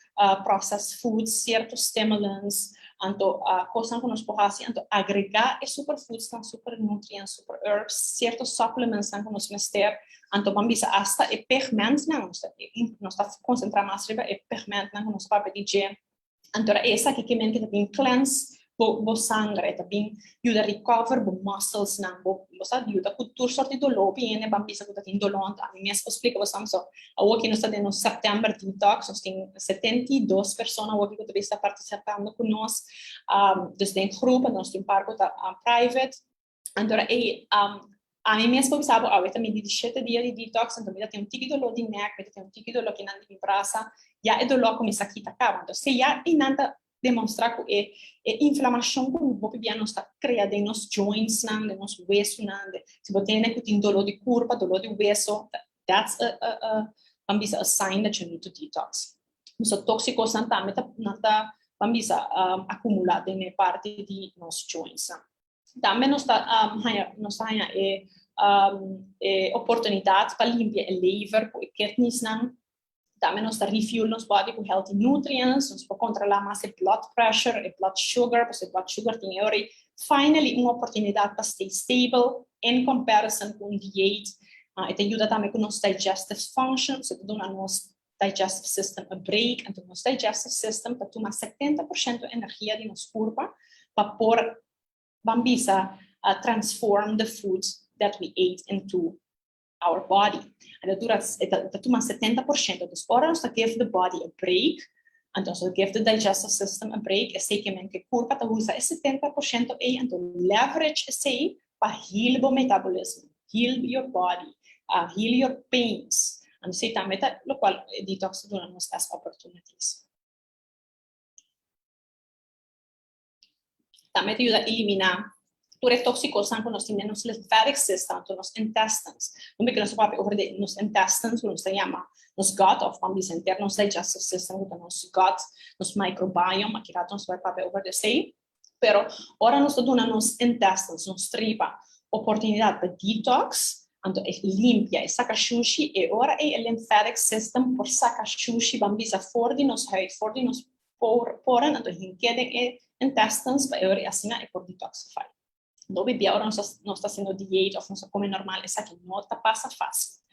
processed foods, sierto stimulants, anto kosnan ku nos por hasi anto agrega e superfoodsnan, supernutrients, super herbs, sierto supplementsnan ku nos mester. Anto ban bisa asta e pigmentnan, nos ta nos ta konsentrá mas riba e pigmentnan ku nos papia di dje. Anto ora esaki ke men ke ta bin cleanse bo bo sanger, e ta bin yuda recover bo musclesnan, bo bo sa yuda ku tur sort di doló. Hopi hende ban bisa ku ta tin doló, anto ami mes por splika boso so awoki nos ta den nos September detox, nos tin 72 persona awoki ku ta bisa partisipando ku nos, dus den grupo, nos tin un par ku ta private. Anto ora ei, ami mes por bisa bo awe ta mi di shete dia di detox, anto mi ta tin un tiki doló di nek, mi ta tin un tiki doló kinan di mi brasa, ya e doló a kuminsá kita kaba. Anto si ya einan ta demostrá ku e e inflamashon ku hopi bia nos ta krea den nos jointsnan, den nos wesunan, den si bo tene ku tin doló di kurpa, doló di weso, that's a a a ban bisa a sign that you need to detox. Nos tóksikonan tambe ta nan ta ban bisa akumulá den e parti di nos jointsnan. Tambe nos ta haña nos ta haña e e oportunidat pa limpia e lever ku e kidneysnan. Tambe nos ta refuel nos body ku healthy nutrients, nos por kontrolá mas e blood pressure, e blood sugar, pasobra e blood sugar tin e ora ei finally un oportunidat pa stay stable in comparison ku un dieet. E ta yuda tambe ku nos digestive function, pasobra e ta duna nos digestive system a break, anto nos digestive system ta tuma 70% energia di nos kurpa pa por ban bisa transform the food that we ate into our body. Anto dura e ta tuma 70%, dus ora nos ta give the body a break, anto nos ta give the digestive system a break, esei ke men ke kurpa ta usa e 70% ei, anto leverage esei pa heal bo metabolism, heal your body, heal your pains. Anto esei tambe ta lokual e detox ta duna nos as opportunities. Tambe ta yuda eliminá tur e tóksikonan ku nos tin den nos lymphatic system, anto nos intestines. Un beke nos ta papia over di nos intestines ku nos ta yama nos gut òf ban bisa henter nos digestive system ku ta nos gut, nos microbiome, aki rato nos ta bai papia over di esei. Pero ora nos ta duna nos intestines, nos tripa, oportunidat pa detox, anto e limpia, e saka shushi, e ora ei e lymphatic system por saka shushi ban bisa for di nos huid, for di nos poren, anto hink'é den e intestines pa e ora ei asina e por detoxify. No bibia ora nos ta nos ta haciendo dieet of nos ta come normal, esaki no ta pasa fácil.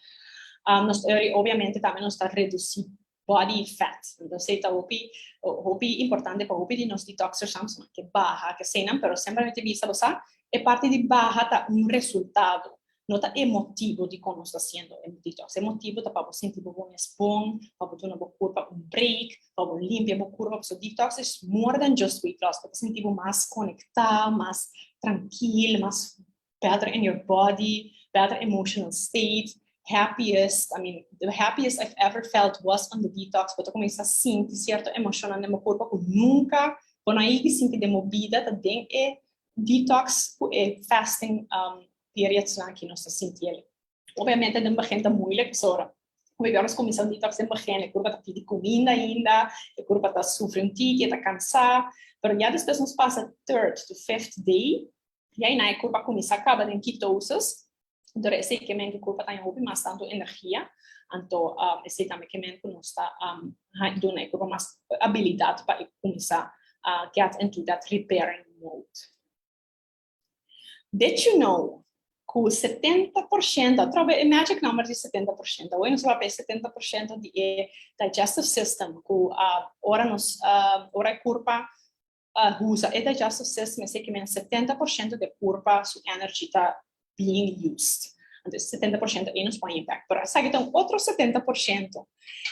Nos ta ori obviamente tambe nos ta reduci body fat. Entonces esey ta hopi hopi importante pa hopi di nos detoxers nan ke baha ke eseynan, pero semper mi ta bisa bo sa e parti di baha ta un resultado. No ta e motibo dikon nos ta hasiendo e detox. E motibo ta pa bo sinti bo bo mes bon, pa bo duna bo kurpa un break, pa bo limpia bo kurpa. Pasobra detox is more than just weight loss. Bo ta sinti bo mas konektá, mas trankil, mas better in your body, better emotional state, happiest. I mean, the happiest I've ever felt was on the detox. Bo ta kuminsá sinti sierto emoshonnan den bo kurpa ku nunka bo no a yegi sinti den bo bida ta den e detox ku e fasting periodsnan aki nos ta sinti el. Obviamente den begin ta moeilijk pasobra hopi bia nos kuminsá un detox den begin e kurpa ta pidi kuminda ainda, e kurpa ta sufri un tiki, e ta kansá, pero ya despues nos pasa third to fifth day ya einan e kurpa kuminsá kaba den ketosis. Anto esei ke men ku kurpa ta haña hopi mas tantu energia, anto esei tambe ke men ku nos ta duna e kurpa mas abilidat pa e kuminsá get into that repairing mode. Did you know ku 70%, atrobe e magic number di 70%, awor nos papia 70% di e digestive system ku ora nos ora e kurpa usa e digestive system, esei ke men 70% di e kurpa su energy ta being used. Anto 70% ei nos por haña bek. Pero esaki ta un otro 70%.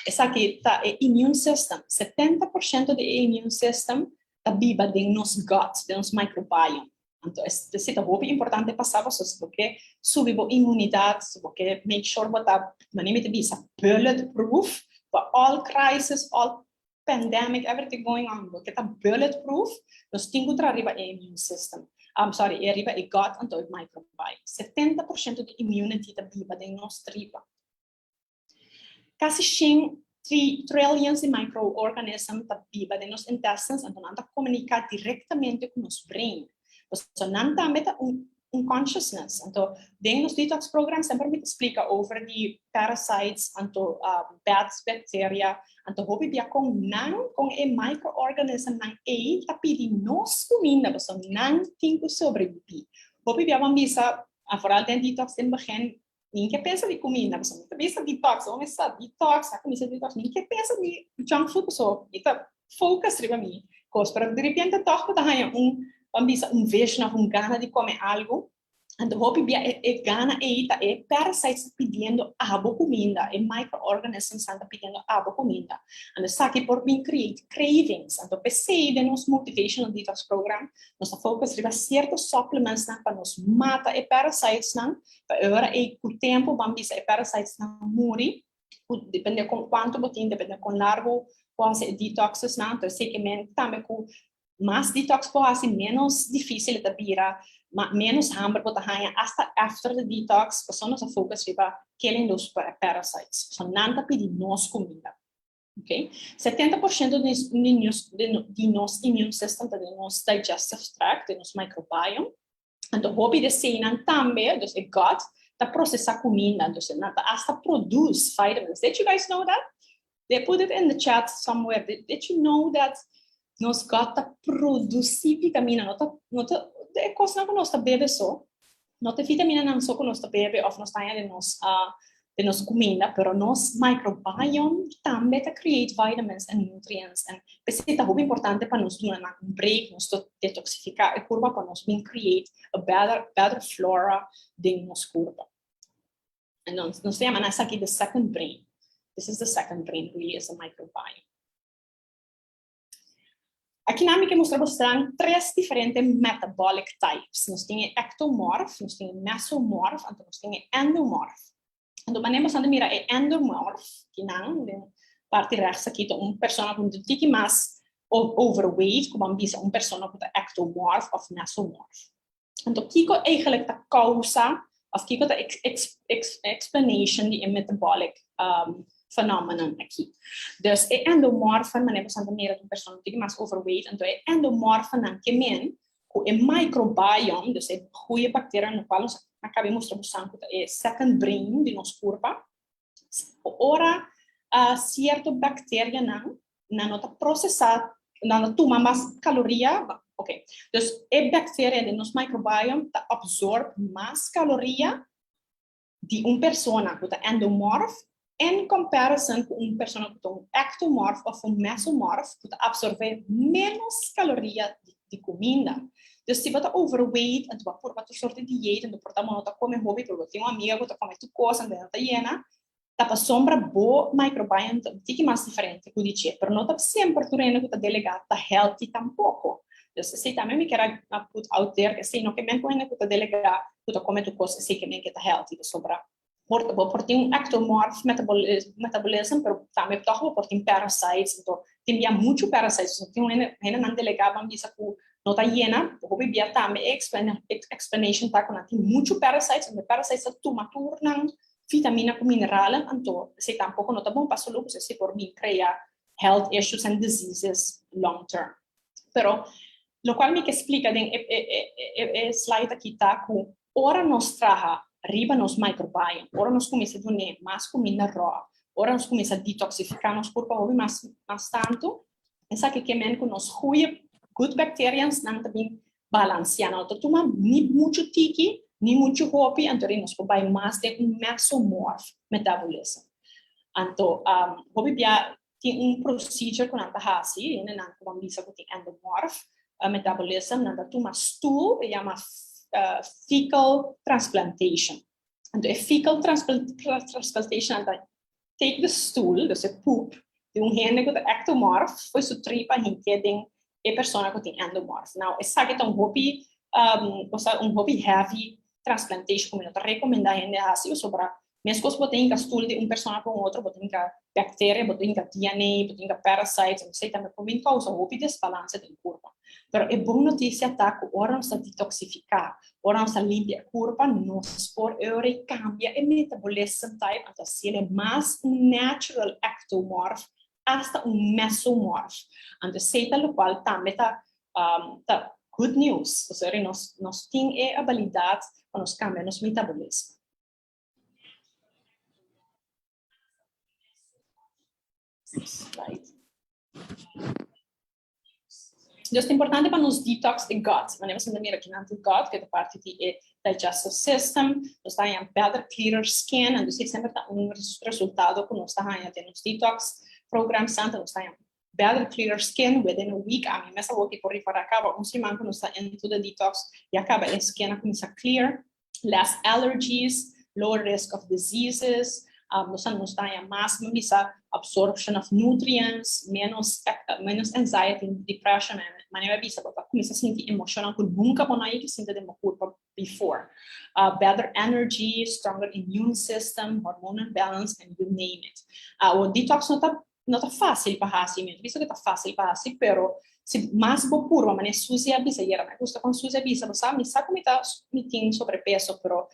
Esaki ta e immune system. 70% di e immune system ta biba den nos gut, den nos microbiome. Anto, esei ta hopi importante pa sa, pasobra si bo ke subi bo inmunidat, si bo ke make sure bo ta, manera mi ta bisa, bulletproof pa all crisis, all pandemic, everything going on, bo ke ta bulletproof, nos tin ku traha riba e immune system. I'm sorry, e riba e gut anto e microbiome. 70% di immunity ta biba den nos tripa. Kasi 100 trillions di microorganism ta biba den nos intestines, anto nan ta komuniká direktamente ku nos brain. So nan tambe ta un consciousness. Anto, den nos detox program semper mi ta splika over di parasites, anto bad bacteria, anto hopi bia kon nan, kon e microorganism nan ei ta pidi nos kuminda, so nan tin ku sobreviví. Hopi bia ban bisa, vooral den detox den begin, nin ke pensa di kuminda, so mi ta bisa detox, o mi sa detox, a kuminsá detox, nin ke pensa di junk food, so mi ta focus riba mi kos, pero di repente toch bo ta haña un, ban bisa, un vision of un gana di kome algu. Anto hopi bia e gana ei ta e parasites pidiendo abo kuminda, e microorganisms ta pidiendo abo kuminda. Anto esaki por bin create cravings. Anto p'esei den nos motivational detox program, nos ta focus riba sierto supplements nan pa nos mata e parasites nan, pa ora ei ku tempu, ban bisa, e parasites nan muri, depende kon kuantu bo tin, depende kon largu bo hasi e detoxes nan. Anto esei ke men tambe ku mas detox bo hasi, menos difísil ta bira, menos hamber bo ta haña hasta after the detox, pasobra nos a focus riba killing those parasites. So nan ta pidi nos kuminda. Okay? 70% di nos immune system ta den nos digestive tract, di nos microbiome. Anto hopi di eseinan tambe, dus e gut, ta prosesá kuminda. Anto nan ta hasta produce vitamins. Did you guys know that? They put it in the chat somewhere. Did you know that nos gut ta produsí vitamina? No ta e kosnan ku nos ta bebe so. No ta vitaminanan so ku nos ta bebe òf nos ta di nos kuminda, pero nos microbiome tambe ta create vitamins and nutrients. And p'esei ta hopi importante pa nos duna un break, nos detoksifiká e kurpa pa nos bin create a better flora den nos kurpa. And nos ta yama esaki the second brain. This is the second brain, really is a microbiome. Aki nan mi ke mustra boso tres diferente metabolic types. Nos tin ectomorph, nos tin mesomorph, anto nos tin endomorph. Anto, manera boso ta mira e endomorph, ku nan, den parti rechts aki, un persona ku un tiki mas overweight, ku ban bisa un persona ku ta ectomorph òf mesomorph. Anto, kiko eigenlijk ta kousa, òf kiko ta explanation di metabolic phenomenon aki? Dus e endomorph, manera boso ta mira un persona ku mas overweight, anto e endomorph nan ke men ku e microbiome, dus e goede bacteria no kual nos a kaba di mustra ku e second brain di nos kurpa, ora sierto bacteria nan nan no ta prosesá, nan no tuma mas kaloria, ok. Dus e bacteria di nos microbiome ta absorb mas kaloria di un persona ku ta endomorph in comparison ku un persona ku ta un ectomorph òf un mesomorph ku ta absorbé menos kaloria di kuminda. Dus si bo ta overweight, anto bo por tur sorto di dieta, anto por ta no ta kome hopi, pero bo tin un amiga ku ta kome tur kos, anto ta yena, ta pasobra bo microbiome ta tiki mas diferente ku di dje, pero no ta semper tur hende ku ta delegá ta healthy tampoko. Dus esei tambe mi ke put out there, ku esei no ke men ku hende ku ta delegá, ku ta kome tur kos, esei ke men ku ta healthy, pasobra bo por tin un ectomorph metabolism, pero tambe toch bo por tin parasites, anto tin ya muchu parasites, so tin hende nan delegá, ban bisa, ku no ta yena, hopi bia tambe explanation ta ku nan tin muchu parasites, anto parasites ta tuma tur nan vitamina ku mineralen, anto esei tampoko no ta bon pa salú, esei por bin krea health issues and diseases long term. Pero lokual mi ke splika den e slide aki ta ku ora nos traha riba nos microbiome. Ora nos kuminsá duna mas kuminda raw, ora nos kuminsá detoksifiká nos kurpa hopi mas mas tantu, esaki ke men ku nos goeie good bacterians nan ta bin balansiá. Nan no ta tuma ni muchu tiki ni muchu hopi, anto nos por bai mas den un mesomorph metabolism. Anto hopi bia tin un procedure ku nan ta hasi, hendenan ku ban bisa ku tin endomorph metabolism, nan ta tuma stool, e yama fecal transplantation. Anto e fecal transplantation, nan ta take the stool, dus e poop, di un hende ku ta ectomorph, fo'i su tripa hink'é den e persona ku tin endomorph. Now, esaki ta un hopi, osea, un hopi heavy transplantation ku mi no ta rekomendá hende hasi, pasobra meskos bo ta hinka stool di un persona ku un otro, bo ta hinka bacteria, bo ta hinka DNA, bo ta hinka parasites, esei tambe por bin kousa hopi desbalanse den kurpa. Pero e bon notisia ta ku ora nos ta detoksifiká, ora nos ta limpia e kurpa, nos por ora i kambia e metabolism type, anto hasiel e mas un natural ectomorph hasta un mesomorph. Anto esei ta lokual tambe ta ta good news, pasobra nos tin e abilidat pa nos kambia nos metabolismo. Slide. Dus ta importante pa nos detox e gut. Wanneer we mira aki nan gut, ku ta parti di e digestive system, nos ta haña better, clearer skin, en dus semper ta un resultado ku nos ta haña den nos detox program santa, nos ta haña better, clearer skin within a week. Ami mes awor por ripará kaba un siman ku nos ta into the detox, ya kaba e skin a kuminsá clear, less allergies, lower risk of diseases, nos ta haña mas, mi bisa, absorption of nutrients, menos anxiety and depression. Manera mi bisa, bo ta kuminsá sinti emoshonnan ku nunka bo no a yega sinti den bo kurpa before. Better energy, stronger immune system, hormonal balance, and you name it. O detox no ta fásil pa hasi, mi no ta bisa ku ta fásil pa hasi, pero si mas bo purba, manera Suzy a bisa, yera, mi gusta kon Suzy a bisa, bo sa, mi sa ku mi tin sobrepeso, pero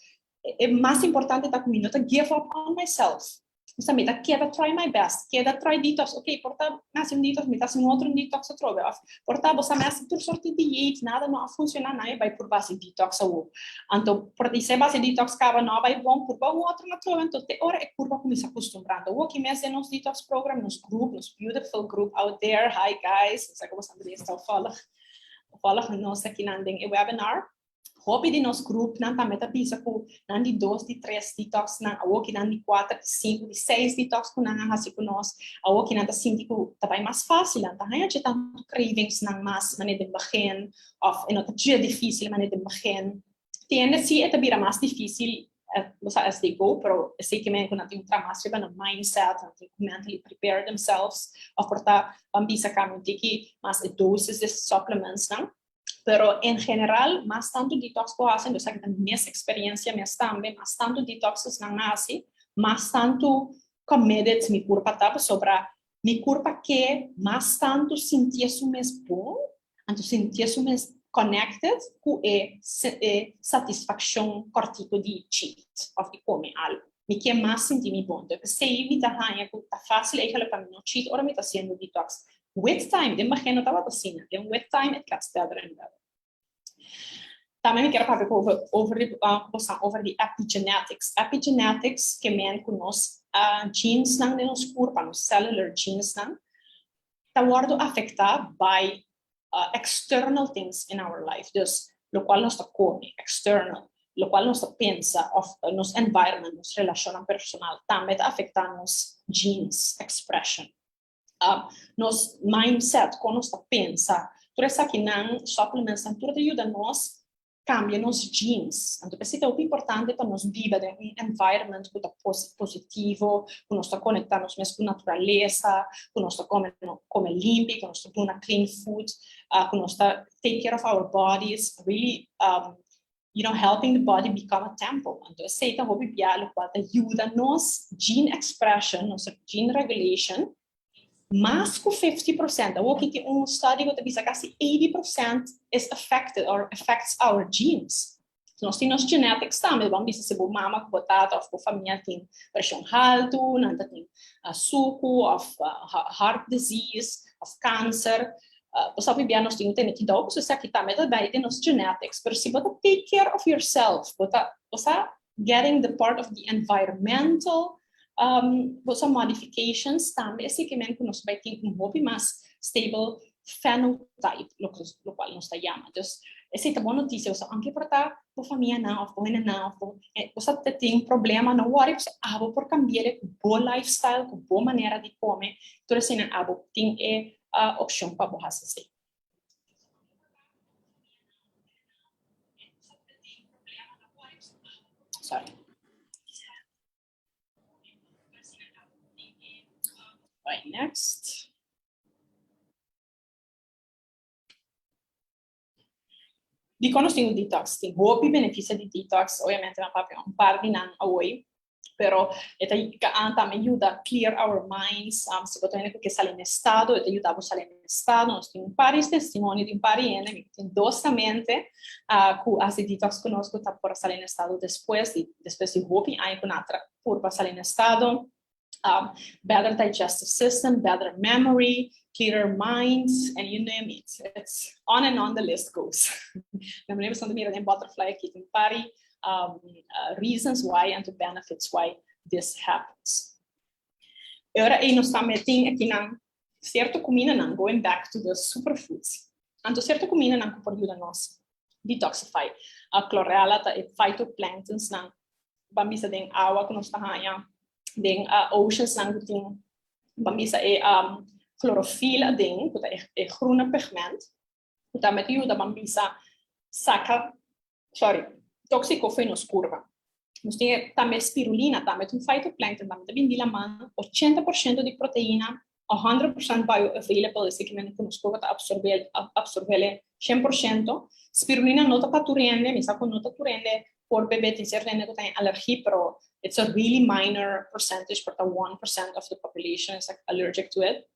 e mas importante ta ku mi no ta give up on myself. Osea, mi ta keda try my best, keda try detox, ok, por ta mi hasi un detox, mi ta hasi un otro detox atrobe, òf por ta bo sa mi hasi tur sorto di diet, nada no a funshoná, nan mi bai purba hasi detox awor. Anto, por di hasi detox kaba no a bai bon, purba un otro atrobe, anto te ora e kurpa kuminsá kustumbrá. Anto, awor ki mes den nos detox program, nos group, nos beautiful group out there, hi guys, mi sa ku boso ta volg nos aki nan den e webinar. Hopi di nos group nan tambe ta bisa ku nan di dos, di tres detox nan, awor ki nan di kuater, di sinku, di seis detox ku nan a hasi ku nos, awor ki nan ta sinti ku ta bai mas fásil, nan ta haña dje tantu cravings nan mas manera den begin, òf e no ta dje difísil manera den begin. Tiende si e ta bira mas difísil, osea, as they go, pero esei ke men ku nan tin un traha mas riba nan mindset, nan tin ku mentally prepare themselves, òf por ta ban bisa kambia un tiki mas e dosis di supplements nan. Pero en general, mas tantu detox ku hasi, dus esaki ta mes eksperensia mes tambe, mas tantu detoxes nan hasi, mas tantu committed mi kurpa ta, pasobra mi kurpa ke mas tantu sinti su mes bon, anto sinti su mes connected ku e satisfakshon kòrtiku di cheat òf di kome algu. Mi ke mas sinti mi bon. Entonces, p'esei mi ta haña ku ta fásil eigenlijk pa mi no cheat ora mi ta hasiendo detox. With time, den begin no tabata asina. Den with time it gets better and better. Tambe mi kier papia over di epigenetics. Epigenetics ke men ku nos genes nan den nos kurpa, nos cellular genes nan, ta wòrdu afektá by external things in our life. Dus, lokual nos ta kome, external, lokual nos ta pensa, òf nos environment, nos relashonnan personal, tambe ta afektá nos genes expression. Nos mindset, kon nos ta pensa, tur esakinan, supplements nan tur ta yuda nos kambia nos genes. Anto, p'esei ta importante pa nos biba den un environment ku ta positivo, ku nos ta konektá nos mes ku naturalesa, ku nos ta kome limpi, ku nos ta duna clean food, ku nos ta take care of our bodies, really helping the body become a temple. Anto, esei ta hopi bia lokual ta yuda nos gene expression, nos gene regulation, mas ku 50%. Awor ku tin un study ku ta bisa kasi 80% is affected or affects our genes. So, nos tin nos genetics tambe, ban bisa si bo mama ku bo tata òf bo famia tin preshon haltu, nan ta tin suku òf heart disease òf kanser. Bo sabi bia nos tin tene kuidou, pasobra esaki tambe ta bai den nos genetics. Pero si bo ta take care of yourself, bo ta, bo sa. getting the part of the environmental some modifications tambe, esey kiermen cu nos bay tin un hopi mas stable phenotype, loke nos ta yama. Dus esey ta bon noticia, so aunke por ta bo famia nan of bo nan of bo, bo tin problema, no worry, so abo por cambia cu bo lifestyle, cu bo manera di come, tur asina abo tin e opcion pa bo haci esey. Sorry. Right, next. Di con nos tin detox? Tin hopi beneficio di detox, obviamente m'a papia un par di nan awe, pero e ta tambe yuda clear our minds, si bo tin cu sali na estado, e ta yuda sali na estado. Nos tin un par di testimonio di un par di hende, tin dos solamente, cu a haci detox cu nos, cu ta por sali na estado despues di hopi aña cu nan por sali na estado. Better digestive system, better memory, clearer minds, and you name it. It's on and on the list goes. Na manera cu mira den butterfly aki, tin par di reasons why and the benefits why this happens. Awor, ey nos tambe tin aki nan cierto cuminda nan, going back to the superfoods. Anto cierto cuminda nan por yuda nos detoxify. A chlorella ta e phytoplanktons nan, ban bisa den awa cu nos ta haya den oceans nan cu tin, ban bisa, e chlorofyl den, cu ta e groene pigment, cu tambe ta yuda, ban bisa, saca, sorry, toxico for di nos curpa. Nos tin tambe spirulina, tambe un phytoplankton, tambe ta bin di laman, 80% di proteina, 100% bioavailable, esey kiermen cu nos curpa ta absorbe 100%. Spirulina no ta pa tur hende, mi sa no ta tur hende por bebe, tin cierto hende cu tin alergia, pero it's a really minor percentage, por 1% of the population is allergic to it.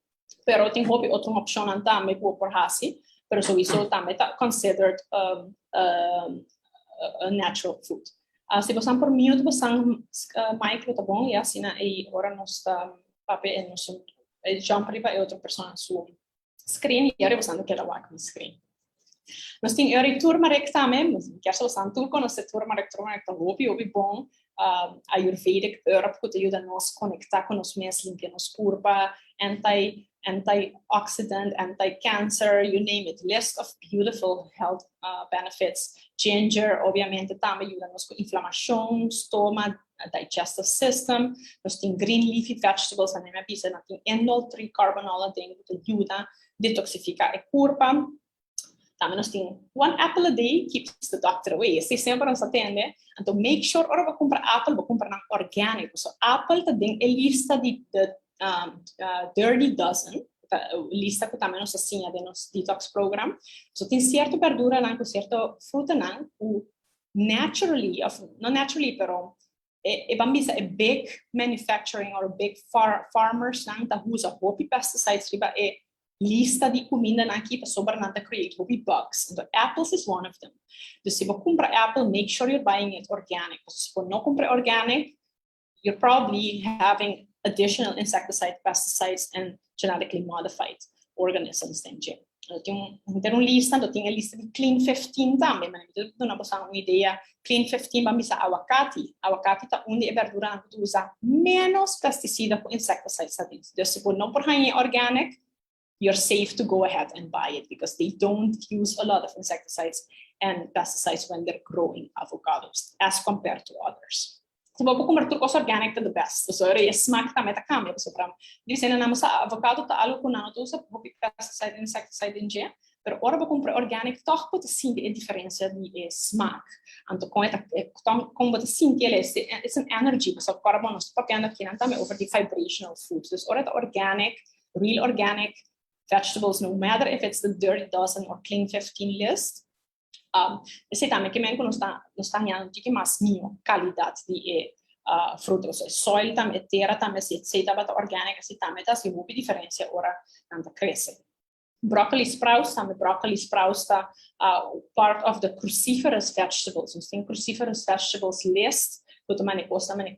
Pero tin hopi otro opcion tambe cu por hasi, pero sowieso tambe ta considered a natural food. Si bo por mute bo mic, ta bon, y asina ey ora nos ta papia y nos jump riba e otro persona su screen y ora bo keda wak mi screen. Nos tin e turmeric tambe, kier sa bo tur conoce turmeric. Turmeric ta hopi hopi bon. Ayurvedic herb cu ta yuda nos conecta cu nos mes, limpia nos curpa, antioxidant, anti-cancer, you name it. List of beautiful health benefits. Ginger, obviamente, tambe ta yuda nos cu inflamacion, stoma, digestive system. Nos tin green leafy vegetables, manera mi a bisa, nos tin indole 3-carbinol den cu ta yuda detoxifica e curpa. Tambe nos tin "one apple a day keeps the doctor away". Esey semper nos a tende. Anto make sure ora bo cumpra apple, bo cumpra nan organic. So apple ta den e lista di the Dirty Dozen, lista cu tambe nos a siña den nos detox program. So tin cierto berdura nan, cu cierto fruta nan, cu naturally, of, not naturally, pero e ban bisa e big manufacturing or big farmers nan ta usa hopi pesticides riba e lista di cuminda nan aki pasobra nan ta create hopi bugs. So apples is one of them. Dus si bo cumpra apple, make sure you're buying it organic. Si bo no cumpra organic, you're probably having additional insecticide, pesticides, and genetically modified organisms den dje. Tin un lista, tin e lista di Clean 15 tambe, mas mi ta duna un idea. Clean 15, ban bisa awacati. Awacati ta un di e berdura cu ta usa menos pesticida cu insecticides aden. Dus si bo no por organic, you're safe to go ahead and buy it because they don't use a lot of insecticides and pesticides when they're growing avocados as compared to others. Si bo cumpra tur cos organic, ta the best. So e smaak tambe ta cambia. So pa bisa nan sa avocado ta algo cu nan no ta usa hopi pesticide and insecticide den dje, pero ora bo cumpra organic, toch bo ta sinti e diferencia di e smaak. Anto con ta con bo ta sinti e, it's an energy. So ora bo nos papiando aki tambe over di vibrational food. Dus ora ta organic, real organic vegetables, no matter if it's the Dirty Dozen or Clean 15 list, esey tambe kiermen cu nos ta hayando un mas miho calidad di e fruta. So, soil tambe, tera tambe, si esey tabata organic, asina tambe ta haci hopi diferencia ora nan ta crece. Broccoli sprouts, tambe broccoli sprouts ta part of the cruciferous vegetables. Nos tin cruciferous vegetables list, cu tambe cos tambe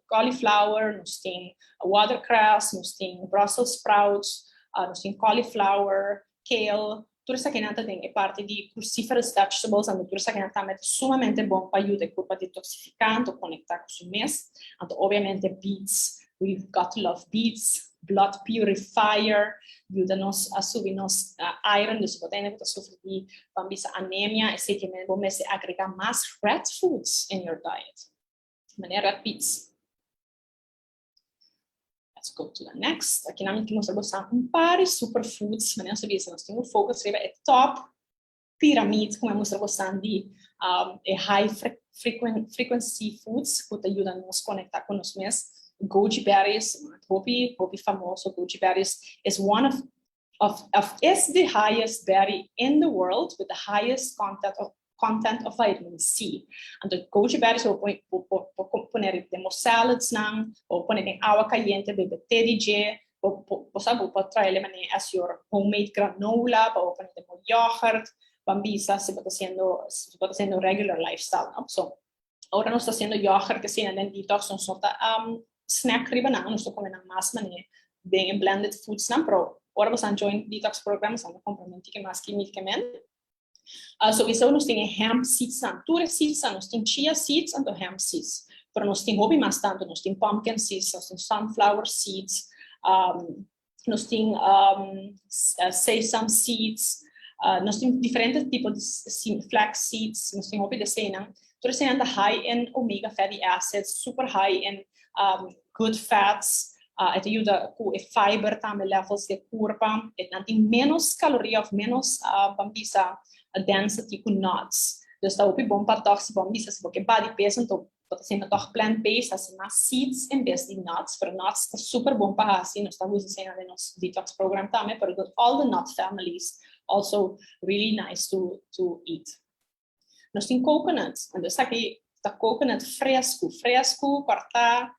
cauliflower, nos tin watercress, nos tin Brussels sprouts, nos tin cauliflower, kale, Tur esakinan ta den e parti di cruciferous vegetables, anto tur esakinan tambe ta sumamente bon pa yuda e kurpa detoxifiká anto konektá ku su mes. Anto obviamente beets, we've got to love beets, blood purifier, yuda nos a subi nos iron, dus bo ta hende ku ta sufri di ban bisa anemia, esei ke men bo mester agregá mas red foods in your diet, manera red beets. Let's go to the next. Aki nan mi ta mustra boso un par di superfoods. Manera nos a bisa, nos tin un focus riba e top pyramid, ku mi a mustra boso di e high frequency foods ku ta yuda nos konektá ku nos mes. Goji berries, hopi, hopi famoso. Goji berries is one of is the highest berry in the world with the highest content of vitamin C. Anto goji berries bo por pone den bo salads nan, bo pone den awa kayente, bebe te di dje, bo sa bo por trae manera as your homemade granola, bo pone den bo yoghurt, ban bisa si bo ta hasiendo regular lifestyle, no? So, ora nos ta hasiendo yoghurt asina den detox, nos no ta snack riba nan, nos ta kome nan mas manera den blended foods nan, pero ora bo join detox program, bo ta kumpra un tiki mas kimikamente. So nos tin hemp seeds nan, tur seeds nos tin chia seeds anto hemp seeds. Pero nos tin hopi mas tantu, nos tin pumpkin seeds, nos tin sunflower seeds, nos tin sesame seeds, nos tin diferente tipo di flax seeds, nos tin hopi di eseinan. Tur eseinan ta high in omega fatty acids, super high in good fats, e ta yuda ku e fiber tambe levels di kurpa, e nan tin menos kaloria òf menos ban bisa density ku nuts. Dus ta hopi bon pa toch si ban bisa si bo ke baha di peso, anto bo ta hasiendo toch plant-based, hasi mas seeds en bes di nuts, pero nuts ta super bon pa hasi, nos ta usa esei den nos detox program tambe, pero all the nut families also really nice to eat. Nos tin coconut, anto esaki ta coconut fresku, fresku, kòrtá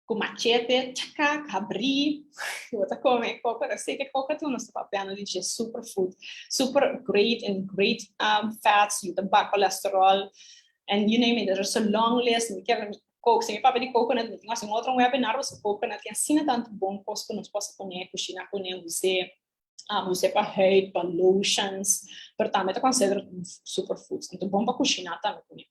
ku machete, tchaka, habri, bo ta kome coconut, esei ku coconut nos ta papiando di superfood, super great and great fats, yuda baha cholesterol, and you name it, there's a long list. Mi ke si mi papia di coconut, mi tin un otro webinar so coconut, tin asina tantu bon kos ku nos por pone, kushiná kuné, usa pa huid, pa lotions, pero tambe ta consider superfoods, anto bon pa kushiná tambe kuné.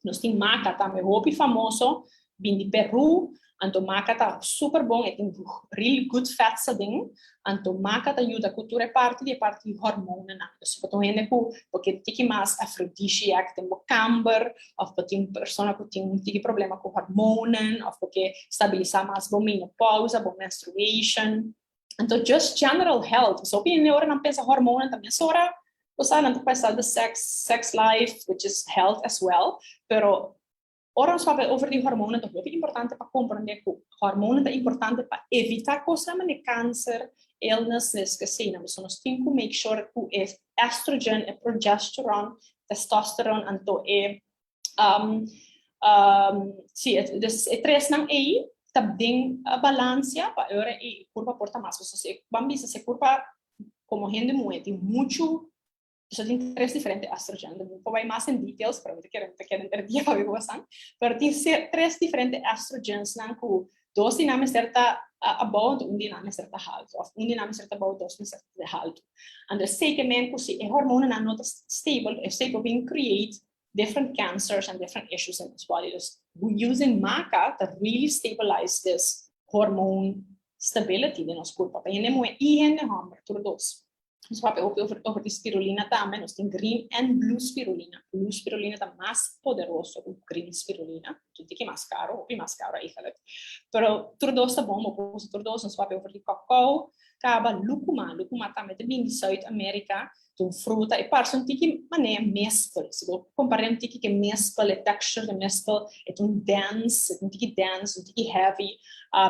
Nos tin maca tambe hopi famoso, bin di Peru, anto maca ta super bon, e tin really good fats aden, anto maca ta yuda ku tur e parti di hormonanan. Dus bo ta hende ku bo ke tiki mas aphrodisiac den bo kamber, òf bo tin persona ku tin un tiki problema ku hormonen, òf bo ke stabilisá mas bo menopausa, bo menstruation. Anto just general health. So hopi ora nan pensa hormonen tambe ora, o nan ta pensa the sex life, which is health as well, pero ora nos papia over di hormonen, ta hopi importante pa komprondé ku hormonen ta importante pa evitá kos manera kanser, illnesses, ku asina. So nos tin ku make sure ku e estrogen, e progesterone, testosterone, anto e si, dus e tres nan ei ta den balansa pa ora e kurpa por ta mas. So, si ban bisa si kurpa komo hende muhé tin muchu. So tin tres diferente estrogen. No por bai mas in details, pero mi ke henter dia pa bo, pero tin tres diferente estrogens nan ku dos di nan mester ta abou, un di nan mester ta haltu, òf un di nan mester ta abou, dos mester ta haltu. Anto zeker men ku si e hormonanan no ta stable, esei por create different cancers and different issues in this body. Dus using maca to really stabilize this hormone stability den nos kurpa. Pa hende muhé i hende hòmber, tur dos. Nos papia over di spirulina tambe, nos tin green and blue spirulina. Blue spirulina ta mas poderoso ku green spirulina. Un tiki mas karu, hopi mas karu eigenlijk. Pero tur dos ta bon, bo por tur dos. Nos papia over di cacao, kaba lucuma, lucuma tambe ta bin di Zuid-Amerika, un fruta, e parse un tiki manera mespel. Si bo kompará un tiki ku mespel, e texture di mespel, e un dense, un tiki dense, un tiki heavy.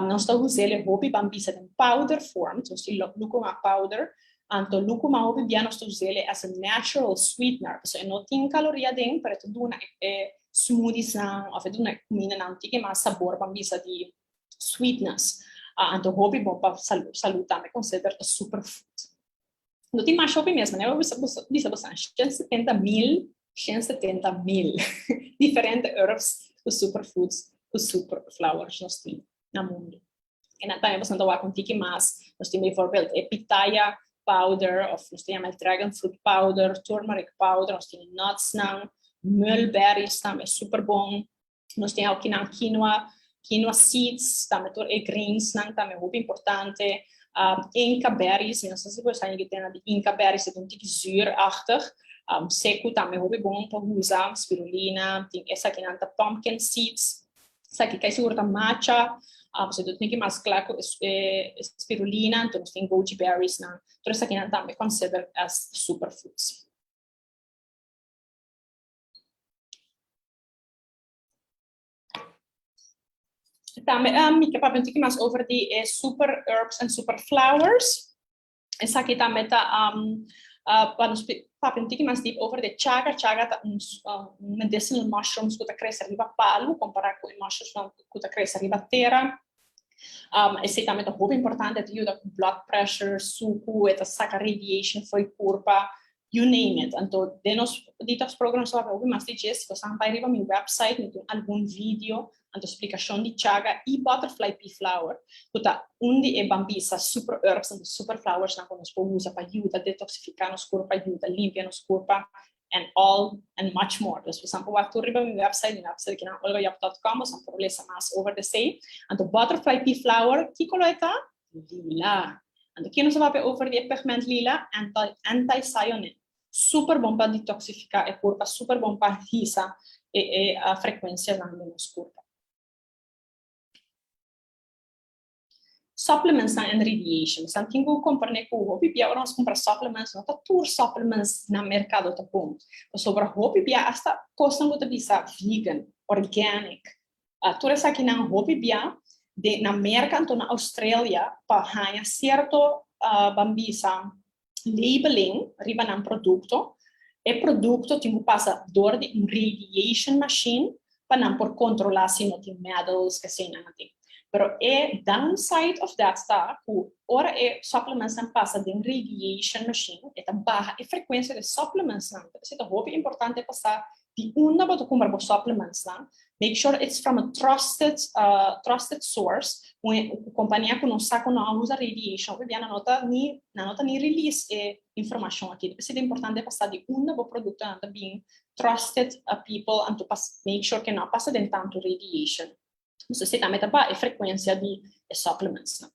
Nos ta us'é hopi ban bisa den powder form, so si lucuma powder, anto lucuma hopi bia nos ta us'é as a natural sweetener. So e no tin kaloria den, pero e ta duna e smoothies nan, òf e duna kuminda nan tiki mas sabor ban bisa di sweetness. Anto hopi bon pa salú, salú tambe consider a superfood. No tin mas hopi mes, ne? Bisa bisa 170 mil, 170 mil diferente herbs ku superfoods, ku superflowers nos tin na mundu. En dan tambe bo ta wak un tiki mas, nos tin bijvoorbeeld e pitaya. powder, of nos ta yama dragon fruit powder, turmeric powder, nos tin nuts nan, mulberries tambe super bon. Nos tin aki nan quinoa, quinoa seeds, tambe tur e greens nan tambe hopi importante. Inca berries, mi no sa si bo sa yigi tena di Inca berries, e un tiki zuurachtig. Seku tambe hopi bon pa usa, spirulina, tin esaki nan ta pumpkin seeds. Esaki kai sigur ta matcha, so e tin ki mas kla ku e spirulina, anto nos tin goji berries nan. Tur esaki nan tambe consider as superfoods. Tambe mi ke papia un tiki mas over di e super herbs en super flowers. Esaki tambe ta pa nos papia un tiki mas diep over di chaga. Chaga ta un medicinal mushrooms ku ta krese riba palu kompará ku e mushrooms ku ta krese riba tera. Esei tambe ta hopi importante, e ta yuda ku blood pressure, suku, e ta saka radiation for e kurpa, you name it. Anto den nos detox program nos ta papia hopi mas di dje. Si bo sa bai riba mi website mi tin algun video anto splikashon di chaga i butterfly pea flower ku ta un di e bambisa super herbs anto super flowers nan ku nos por usa pa yuda detoxifiká nos kurpa, yuda limpia nos kurpa and all and much more. Dus bosan por wak tur riba mi website, mi website kinan olgayap.com, bosan por lesa mas over de esei. Anto butterfly pea flower, kiko lo e ta? Lila. Anto kiko nos a papia over di e pigment lila? Anti anticyanin. Super bon pa detoxifica e kurpa, super bon pa hisa e e frekuensianan den nos kurpa. Supplements nan en radiation. Nos tin ku komprende ku hopi bia ora nos kumpra supplements no ta tur supplements na merkado ta bon. Pasobra hopi bia asta kosnan ku ta bisa vegan, organic, tur esakinan hopi bia den na Merka anto na Australia pa haña sierto ban bisa labeling riba nan produkto, e produkto tin ku pasa dor di un radiation machine pa nan por kontrolá si no tin metals eseinan a tin. Pero e downside of that ta ku ora e supplementsnan pasa den radiation machine e ta baha e frekuensia di e supplementsnan. Ta p'esei ta hopi importante pa sa di unda bo ta kumpra bo supplementsnan. Make sure it's from a trusted trusted source, un kompania ku nos sa ku no a usa radiation, hopi bia nan no ta ni nan no ta ni release e informashon aki. Ta p'esei ta importante pa sa di unda bo produktonan ta bin, trusted people, anto pa make sure ke no a pasa den tantu radiation. Entonces esei tambe ta baha e frekuensia di e supplementsnan.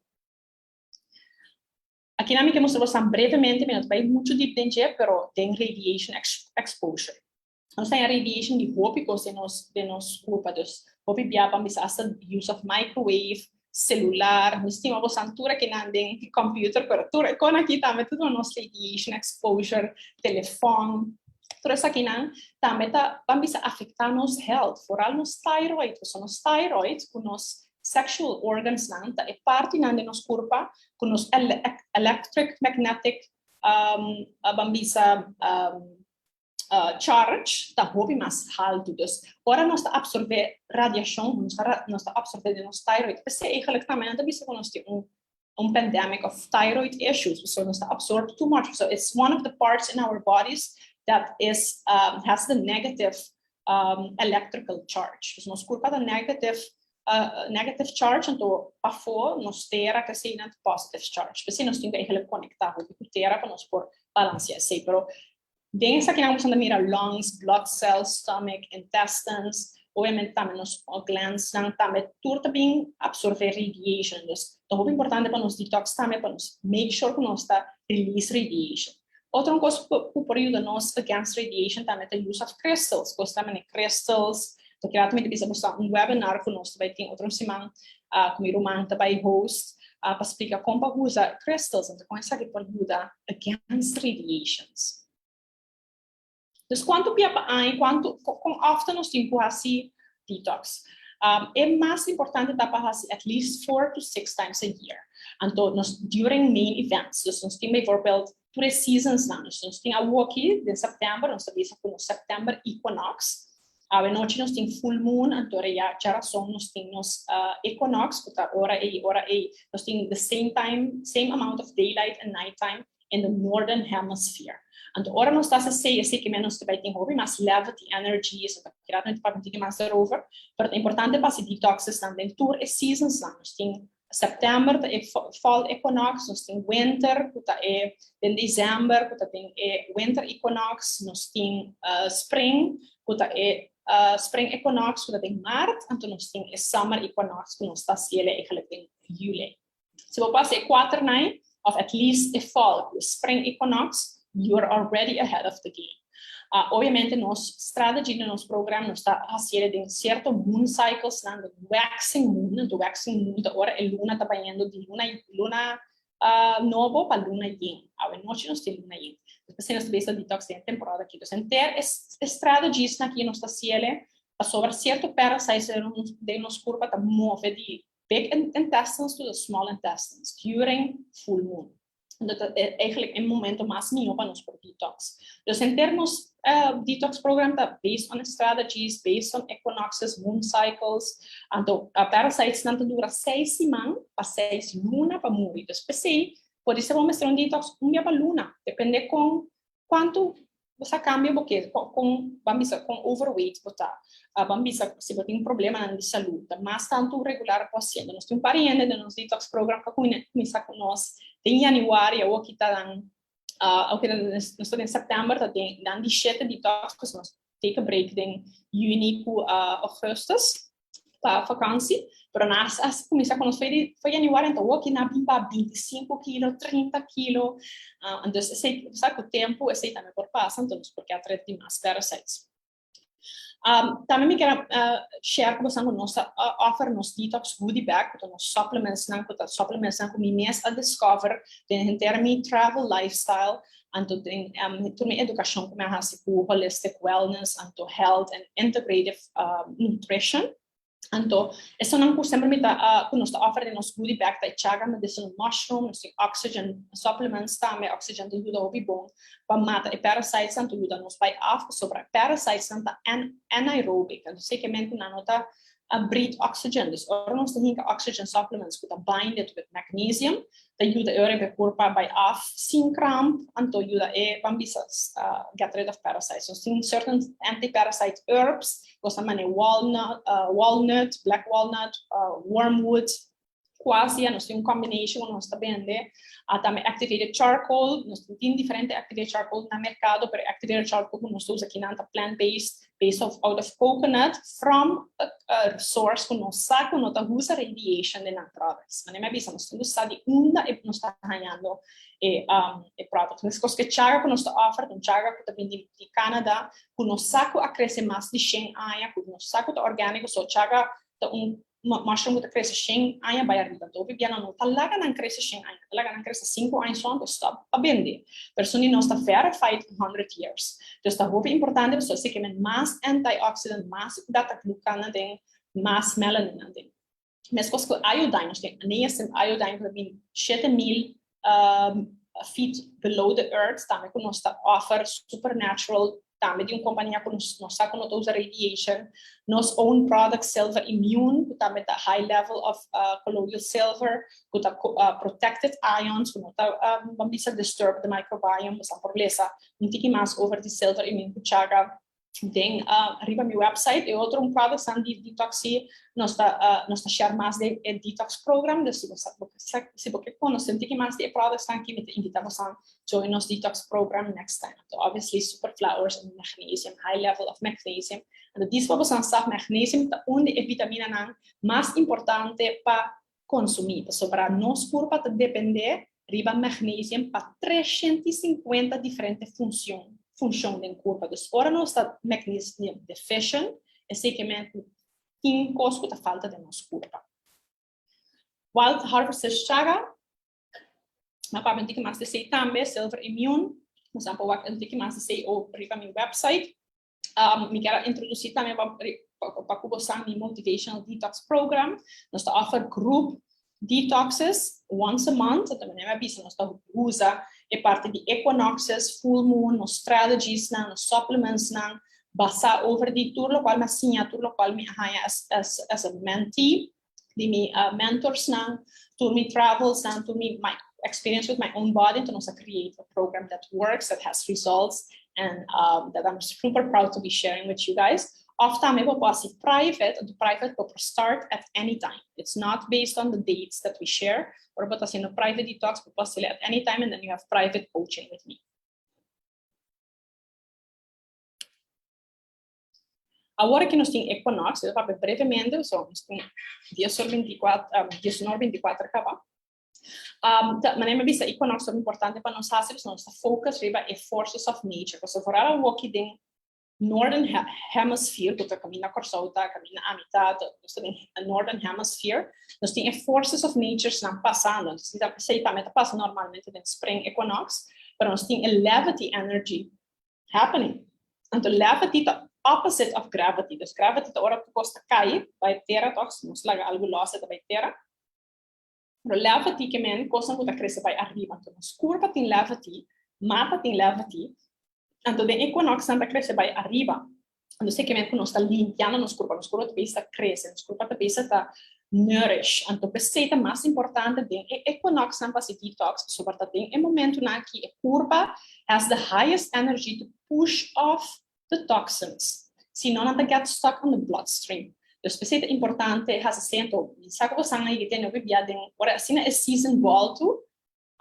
Aki nan mi ke mustra bosan brevemente, mi no ta bai muchu diep den dje, pero den radiation exposure. Nos ta haña radiation di hopi kos den nos den nos kurpa, dus hopi bia ban bisa hasta use of microwave, celular, mi stima bosan tur akinan den computer, pero tur e kon aki tambe ta duna nos radiation exposure, telefòn, tur esakinan tambe ta ban bisa afektá nos health, foral nos thyroid, pasobra nos thyroid ku nos sexual organs nan ta e partinan den nos kurpa ku nos electric magnetic ban bisa charge ta hopi mas haltu. Dus ora nos ta absorbe radiashon nos ta nos ta absorbe den nos thyroid. P'esei eigenlijk tambe nan ta bisa ku nos tin un un pandemic of thyroid issues pasobra nos ta absorb too much. So it's one of the parts in our bodies that is has the negative electrical charge. Dus nos kurpa ta negative negative charge anto pafó nos tera ke esei nan ta positive charge. P'esei nos tin ku eigenlijk konektá hopi ku tera pa nos por balanseá esei. Pero den esakinan bo ta mira lungs, blood cells, stomach, intestines, obviamente tambe nos glands nan tambe tur ta bin absorbe radiation. Dus ta hopi importante pa nos detox tambe pa nos make sure ku nos ta release radiation. Otro kos ku por yuda nos against radiation tambe ta use of crystals. Kos ta manera crystals. Ta keda tambe ta bisa bo sa un webinar ku nos ta bai tin otro siman ku mi ruman ta bai host pa splika kon pa usa crystals. Anto kon esaki por yuda against radiations. Dus kuantu bia pa aña, kuantu, kon often nos tin ku hasi detox? E mas importante ta pa hasi at least 4 to 6 times a year. Anto nos during main events, dus nos tin bijvoorbeeld tur e seasons nan, dus nos tin awoki den september, nos ta bisa ku nos September equinox. Awe nochi nos tin full moon, anto ora ya djarason nos tin nos equinox, ku ta ora ei, nos tin the same time, same amount of daylight and nighttime in the northern hemisphere. Anto ora nos ta esei, esei ke men nos ta bai tin hopi mas levity energy, so ta kira nos papia un tiki mas erover, pero ta importante pa hasi detoxes nan den tur e seasons nan. Nos tin September ta e fall equinox, nos tin winter, ku ta e den december, ku ta den e winter equinox, nos tin spring, ku ta e spring equinox, ku ta den maart, anto nos tin e summer equinox, ku nos ta hasié eigenlijk den juli. Si bo pasa e kuater nan, of at least e fall, e spring equinox, you're already ahead of the game. Obviamente, nos strategy den nos program, nos ta hasiendo den sierto moon cycles, nan, waxing moon, the waxing moon, ta ora e luna ta bayendo di luna nobo pa luna yen. Awe nochi nos tin luna yen. Despues nos ta detox den temporada aki. Anto, henter e strategies aki nos ta hasié, sobre sierto parasites den nos kurpa ta move di big intestines to the small intestines during full moon. Dat is eigenlijk een momento mas mihó pa nos por detox. Dus henter nos detox program ta based on strategies, based on equinoxes, moon cycles. Anto, parasites nan ta dura 6 siman pa 6 luna pa muri. Dus p'esei, por ser un detox un dia pa luna, depende kon kuantu bo kambio bo ke, ku ban bisa, ku overweight bo ta. Ban bisa, si bo tin un problema di salú, ta mas tantu regular posibel. Nos tin un pariente den nos detox program ku a kuminsá ku nos den januari, òf ku ta den ok, nos ta na september, ta den dan di shete detox, ku nos take a break den juni ku augustus pa vakantie. Pero nos a kuminsá ku nos for di januari, anto aki nan a bin pa 25 kilo, 30 kilo. Dus esei, sabe, ku tempu, esei tambe por pasa, anto nos por ke di mas parasites. Tambe mi ke share ku boso nos offer nos detox goodie bag, ku nos supplements nan, ku supplements nan ku mi mes a discover den henter mi travel lifestyle, anto den tur mi edukashon ku mi a hasi ku holistic wellness, anto health and integrative nutrition. Anto, esakinan ku semper mi ta ku nos ta offer den nos goodie bag ta chaga medicinal mushroom, nos tin oxygen supplements tambe, oxygen ta yuda hopi bon pa mata e parasites, anto yuda nos bai af sobre parasites nan ta anaerobic, anto esei ke men ku nan no ta breathe oxygen. Dus ora nos tin oxygen supplements ku ta binded with magnesium, ta yuda e ora e kurpa bai af sin kramp, anto yuda e ban bisa get rid of parasites. Nos tin certain anti-parasite herbs, gosta mane walnut, black walnut, wormwood, quassia, nos tin un combination nos ta bende, tambe activated charcoal, nos tin diferente activated charcoal na merkado, pero activated charcoal ku nos usa aki nan ta plant-based, based out of coconut, from a source ku nos sa ku no ta usa radiation den nan products. Manera mi a bisa, nos tin sa di unda e nos ta hañando e product. Mas kos ku chaga ku nos ta offer, un chaga ku ta bin di Canada, ku nos sa ku a krese mas di 100 aña, ku nos sa ku ta orgániko, so chaga ta un mushroom ku ta krese 100 aña bai ariba. Anto, biaha no ta laga nan krese 100 aña, ta laga nan krese 5 aña so, anto stop pa bende. Pero esun nos ta verified 100 years. Dus ta hopi importante, so esei ke men mas antioxidant, mas beta glucan den, mas melanin den. Meskos ku iodine, nos tin niacin iodine ku bin 7000 feet below the earth, tambe ku nos ta offer supernatural, tambe di un kompania ku nos sa ku no ta usa radiation, nos own product Silver Immune, ku tambe ta high level of colloidal silver, ku ta protected ions, ku no ta ban bisa disturb the microbiome. Bo por lesa un tiki mas over di Silver Immune ku chaga den riba mi website e otro un product san di detox. Nos ta share mas di e detox program, dus si bo ke konosé un tiki mas di e products aki, mi ta invitá bo join nos detox program next time. So obviously super flowers and magnesium, high level of magnesium. And dis pa boso sa, magnesium ta un di e vitamina mas importante pa konsumí. Pasobra nos kurpa ta dependé riba magnesium pa 350 diferente funshon den kurpa. Dus ora nos ta magnesium deficient, esei ke men tin kos ku ta falta den nos kurpa. Wild Harvest Chaga, m'a papia un tiki mas di esei tambe, Silver Immune, nos por wak un tiki mas di esei riba mi website. Mi ke introdusí tambe pa ku mi motivational detox program. Nos ta offer group detoxes once a month. Tambe mi a bisa, nos ta usa e parti di equinoxes, full moon, nos strategies nan, nos supplements nan, basá over di tur lokual mi a siña, tur lokual mi a haña as a mentee, di mi mentors nan, tur mi travels nan, tur mi my experience with my own body, to nos create a program that works, that has results, and that I'm super proud to be sharing with you guys. Òf tambe bo por hasi private, anto private bo por start at any time. It's not based on the dates that we share. Ora bo ta hasiendo private detox, bo por hasi'le at any time and then you have private coaching with me. Awor aki nos tin Equinox, e ta papia brevemente, so nos tin dies or 24, 19 24 kaba. Ta, manera mi a bisa, Equinox ta importante pa nos hasi, pasobra nos ta focus riba e forces of nature. Pasobra vooral awoki den Northern Hemisphere, ku ta kaminda Kòrsou ta, kaminda ami ta, nos ta den Northern Hemisphere, nos tin e forces of natures nan pasando. Esei tambe ta pasa normalmente den Spring Equinox, pero nos tin e levity energy happening. Anto levity ta opposite of gravity. Dus gravity ta ora ku kos ta kai bai tera tòg, si nos laga algu lòs e ta bai tera. Pero levity ke men kosnan ku ta krese bai ariba. Anto nos kurpa tin levity, mata tin levity, anto den equinox nan ta krese bai ariba. Anto esei ke men ku nos ta limpiando nos kurpa, nos kurpa ta bisa krese, nos kurpa ta bisa ta nourish. Anto p'esei ta mas importante den e equinox nan pa hasi detox, pasobra ta den e momentunan aki e kurpa has the highest energy to push off the toxins, si no nan ta get stuck on the bloodstream. Dus p'esei ta importante hasi esei. Anto mi sa ku bo san ayigi tene hopi bia den ora asina e season bòltu,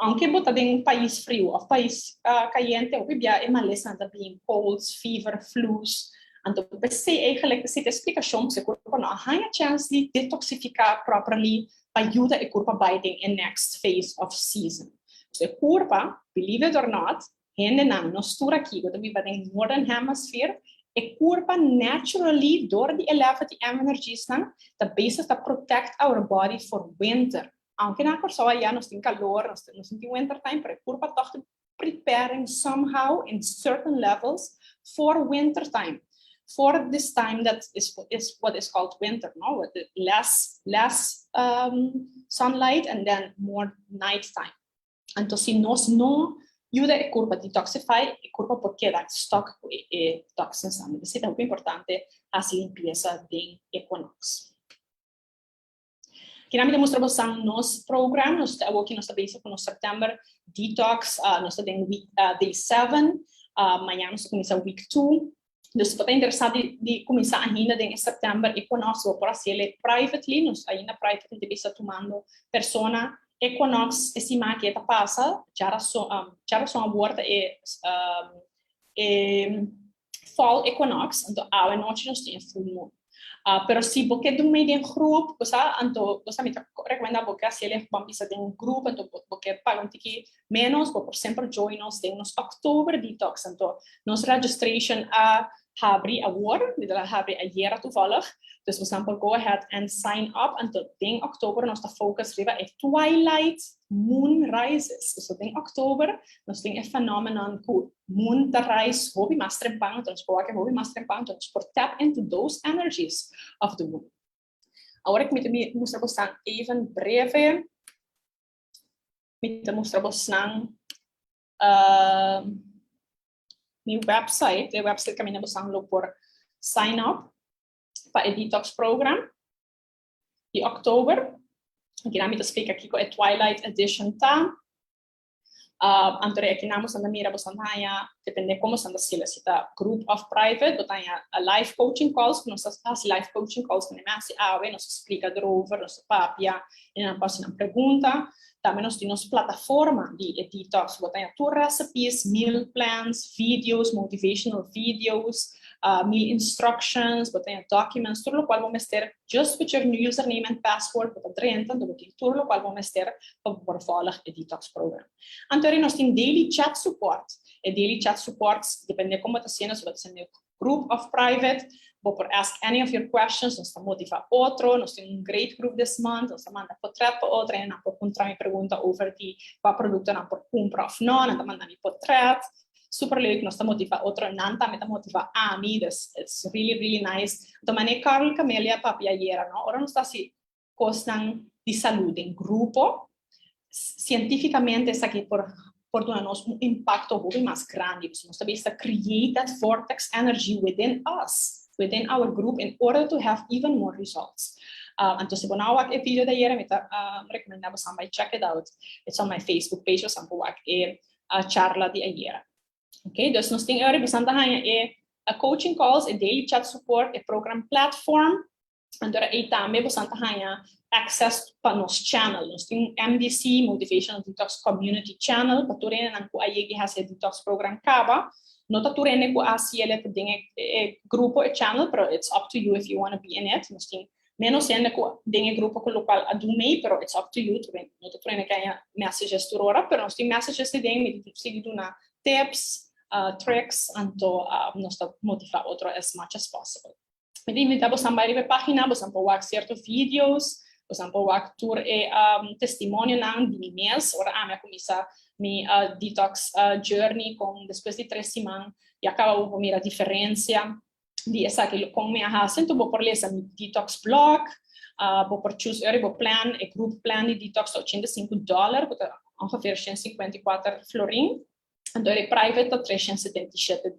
Aunke bo ta den un pais friu of pais cayente, hopi bia e malesanan ta bin, colds, fever, flus. Anto p'esei eigenlijk p'esei ta e splicacion ku e curpa no a haña chance di detoxifica properly pa yuda e curpa bai den e next phase of season. So e curpa, believe it or not, hendenan, nos tur aki ku ta biba den Northern Hemisphere, e curpa naturally dor di e level di energiesnan ta bezig ta protect our body for winter. Aunke na Kòrsou ayá nos tin kalor, nos nos no tin winter time, pero e kurpa tòg ta preparing somehow in certain levels for winter time, for this time that is is what is called winter, no, with the less less sunlight and then more night time. Anto si nos no yuda e kurpa detoxify, e kurpa por keda stuck ku e e toxinsnan. P'esei ta hopi importante hasi limpiesa den equinox. Kina mi ta mustra bosan nos program, nos ta awoki nos ta bezig ku nos September detox, nos ta den week day 7, mañana nos ta kuminsá week 2. Dus si bo ta interesá di di kuminsá ainda den e September equinox, bo por hasiel privately, nos ainda privately ta bisa tumando persona. Equinox e siman aki e ta pasa, djarason djarason awor ta e e fall equinox, anto awe nochi nos tin e full moon. Pero si bo ke dun mei den groep, bo sa, anto bo sa mi ta recomenda bo ke hasi el ban bisa den un groep, anto bo ke paga un tiki menos, bo por semper join nos den nos October detox. Anto nos registration a habri awor, mi ta habri ayera toevallig, dus bo por go ahead and sign up. Anto den October nos ta focus riba e twilight moon rises. So den October nos tin e phenomenon ku moon ta rise hopi mas trempan, anto nos por wak e hopi mas trempan, anto nos por tap into those energies of the moon. Awor ku mi ta mustra bosnan even breve, mi ta mustra bosnan mi website, e website kaminda bosnan lo por sign up pa e detox program di October. Akinan mi ta splika kiko e Twilight Edition ta. Anto aki nan boso ta mira, boso ta haña, depende kon boso ta sila, si ta group of private, bo ta haña live coaching calls, ku nos ta hasi live coaching calls ku mi hasi awe, nos ta splika erover, nos ta papia, i nan por hasi nan pregunta. Tambe nos tin nos plataforma di e detox, bo ta haña tur recipes, meal plans, videos, motivational videos, meal instructions, bo ta haña documents, tur lokual bo mester, just with your username and password, bo ta drenta, anto bo tin tur lokual bo mester pa bo por volg e detox program. Anto eri nos tin daily chat support. E daily chat support, depende kon bo ta hasiendo, si bo ta hasiendo group of private, bo por ask any of your questions, nos ta motiva otro, nos tin un great group this month, nos ta manda potret pa otro, hende nan por puntra mi pregunta over di kua produkto nan por kumpra of no, nan ta manda mi potret, super leuk, nos ta motiva otro, nan tambe ta motiva ami, dus it's really really nice. Anto manera Carl Camelia papia ayera, no, ora nos ta hasi kosnan di salú den grupo, sientífikamente esaki por por duna nos un impakto hopi mas grandi. Pasobra nos ta bisa create that vortex energy within us, within our group in order to have even more results. Anto si bo no a wak e video di ayera mi ta rekomendá boso bai check it out. It's on my Facebook page, boso por wak e charla di ayera. Ok, dus nos tin e ora boso ta haña e Coaching calls, e daily chat support, e program platform. Anto ei tambe bo ta haña access pa nos channel. Nos tin MDC, Motivational Detox Community Channel, pa tur hende ku a yega hasi detox program kaba. No ta tur hende ku a hasi den e grupo, e channel, pero it's up to you if you want to be in it. Nos tin menos hende ku den e grupo ku lokual a duna mei, pero it's up to you. No ta tur hende ku messages tur ora, pero nos tin messages den, mi ta sigui duna tips, tricks, anto nos ta motivá otro as much as possible. Mi ta invitá boso bai riba e página, boso por wak sierto videos, boso por wak tur e testimonionan di mi mes, ora ami a kuminsá mi detox journey ku despues di 3 siman, ya kaba bo mira diferensia di esaki kon mi a hasi. Anto bo por lesa mi detox blog, bo por choose eri bo plan, e group plan di detox $85, ku ta ongeveer 154 florin. Anto e private ta $377.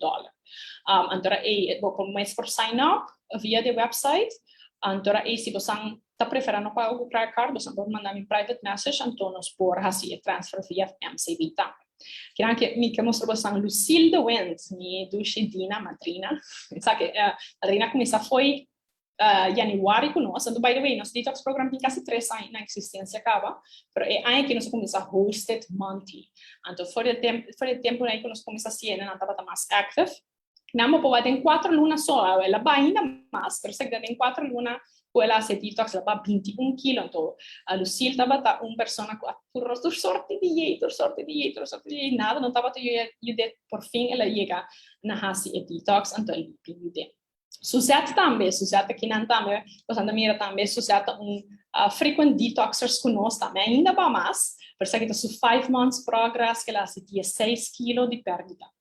Anto e bo por mes por sign up via the website. Anto e si bo ta preferá no paga ku credit card, bo por manda mi private message, anto nos por hasi e transfer via MCB tambe. Kier mi ke mustra boso Lucille de Wind, mi dushi Dina, madrina. Sabe, madrina a kuminsá for di januari ku nos. Anto, by the way, nos detox program tin kasi 3 aña na eksistensia kaba, pero e aña ku nos a kuminsá hosted monthly. Anto, for di tempu ei ku nos a kuminsá hasi, nan tabata mas active. Nan por tin 4 luna so, el a bai ainda mas, pero esei tin 4 luna ku el a hasi detox, el a bai 21 kilo. Anto, a Lucille tabata un persona ku tur sorto di dieta, tur sorto di dieta, tur sorto di dieta, nada no tabata yuda, por fin el a yega na hasi e detox, anto el a yuda. Suzette tambe, Suzette akinan tambe, bo ta mira tambe, Suzette un frequent detoxers ku nos tambe, ainda pa mas, pero esaki ta su 5 months progress, ku el a hasi 16 kilo di pèrdida.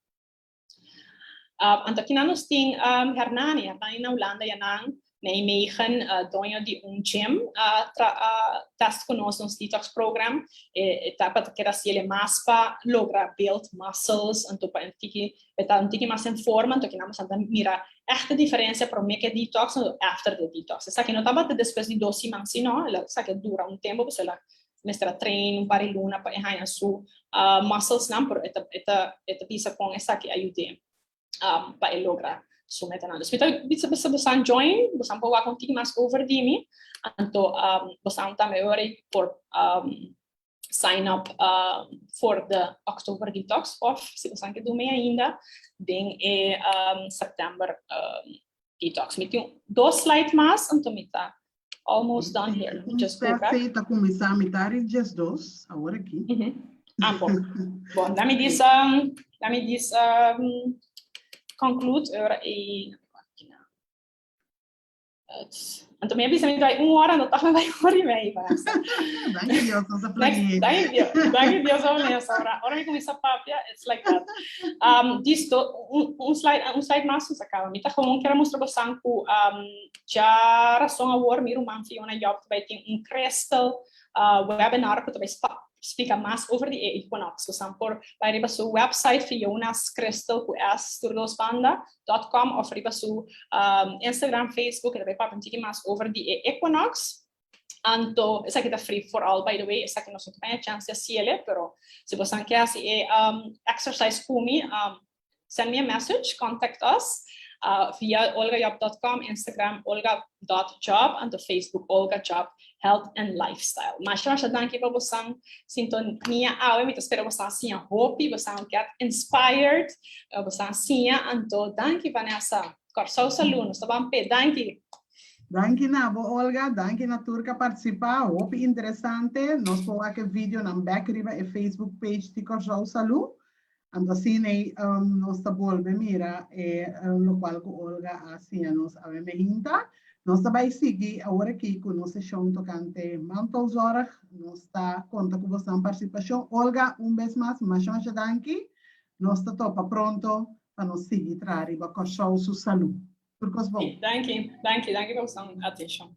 Anto akinan nos tin Hernani, Hernani na Hulanda, yanan, Nijmegen, doño di un gym, test ku nos nos detox program, e etapa ku era si mas pa logra build muscles, anto pa tiki, ta un tiki mas en forma. Anto akinan nos mira echt diferensia promé ku detox anto after the detox. Esaki no tabata despues di 2 siman, sino esaki dura un tempu, pues el a mester a train un par di luna pa haña su muscles nan, pero e ta bisa kon esaki a yud'é pa e logra su meta nan. Dus bisa bisa boso join, boso por wak un tiki mas over di mi, anto boso tambe por sign up for the October detox of si boso ke duna ainda den e September detox. Mi tin dos slide mas, anto mi ta almost done here. Let me just go back. Perfeito, kuminsá mitar di 12, awor aki. Ah, bon. Bon, laat me dus conclude ora e. Anto mi a bisa mi bai un ora, no taba bai un ora i mei, Vanessa. Danki Dios, nos a Next, planeá. Danki Dios, danki Dios, Vanessa. Ora, ora mi kuminsá papia, it's like that. Listo, un slide mas, nos a kaba. Mi ta gewoon ke mustra boso ku djarason awor mi ruman Fiona Job bai tin un crystal webinar ku ta bai splika mas over di equinox. Boso por bai riba su website fionascrystal ku s tur dos banda.com of riba su Instagram, Facebook, e bai papia un tiki mas over di equinox. Anto, esaki ta free for all, by the way, esaki nos no tin chance di hasié, pero si bo ke hasi e exercise ku mi, send me a message, contact us via olgajob.com, Instagram olga.job, anto Facebook Olga Job Health and Lifestyle. Masha masha danki pa boso sintonia awe, mi ta spera boso a siña hopi, boso get inspired, boso a siña, anto danki, Vanessa. Kòrsou salú, nos ta ban pe, danki. Danki na bo, Olga, danki na tur ku a partisipá, hopi interesante. Nos por wak e video nan back riba e Facebook page di Kòrsou Salú. Anto asina nos ta bolbe mira e lokual ku Olga a siña nos awe mainta. Nos ta bai sigui awor aki ku nos seshon tokante mantelzorg. Nos ta konta ku boso partisipashon. Olga, un bes mas, masha masha danki. Nos ta topa pronto pa nos sigui traha riba Kòrsou su salú. Tur kos bon. Danki, danki, danki pa boso atenshon.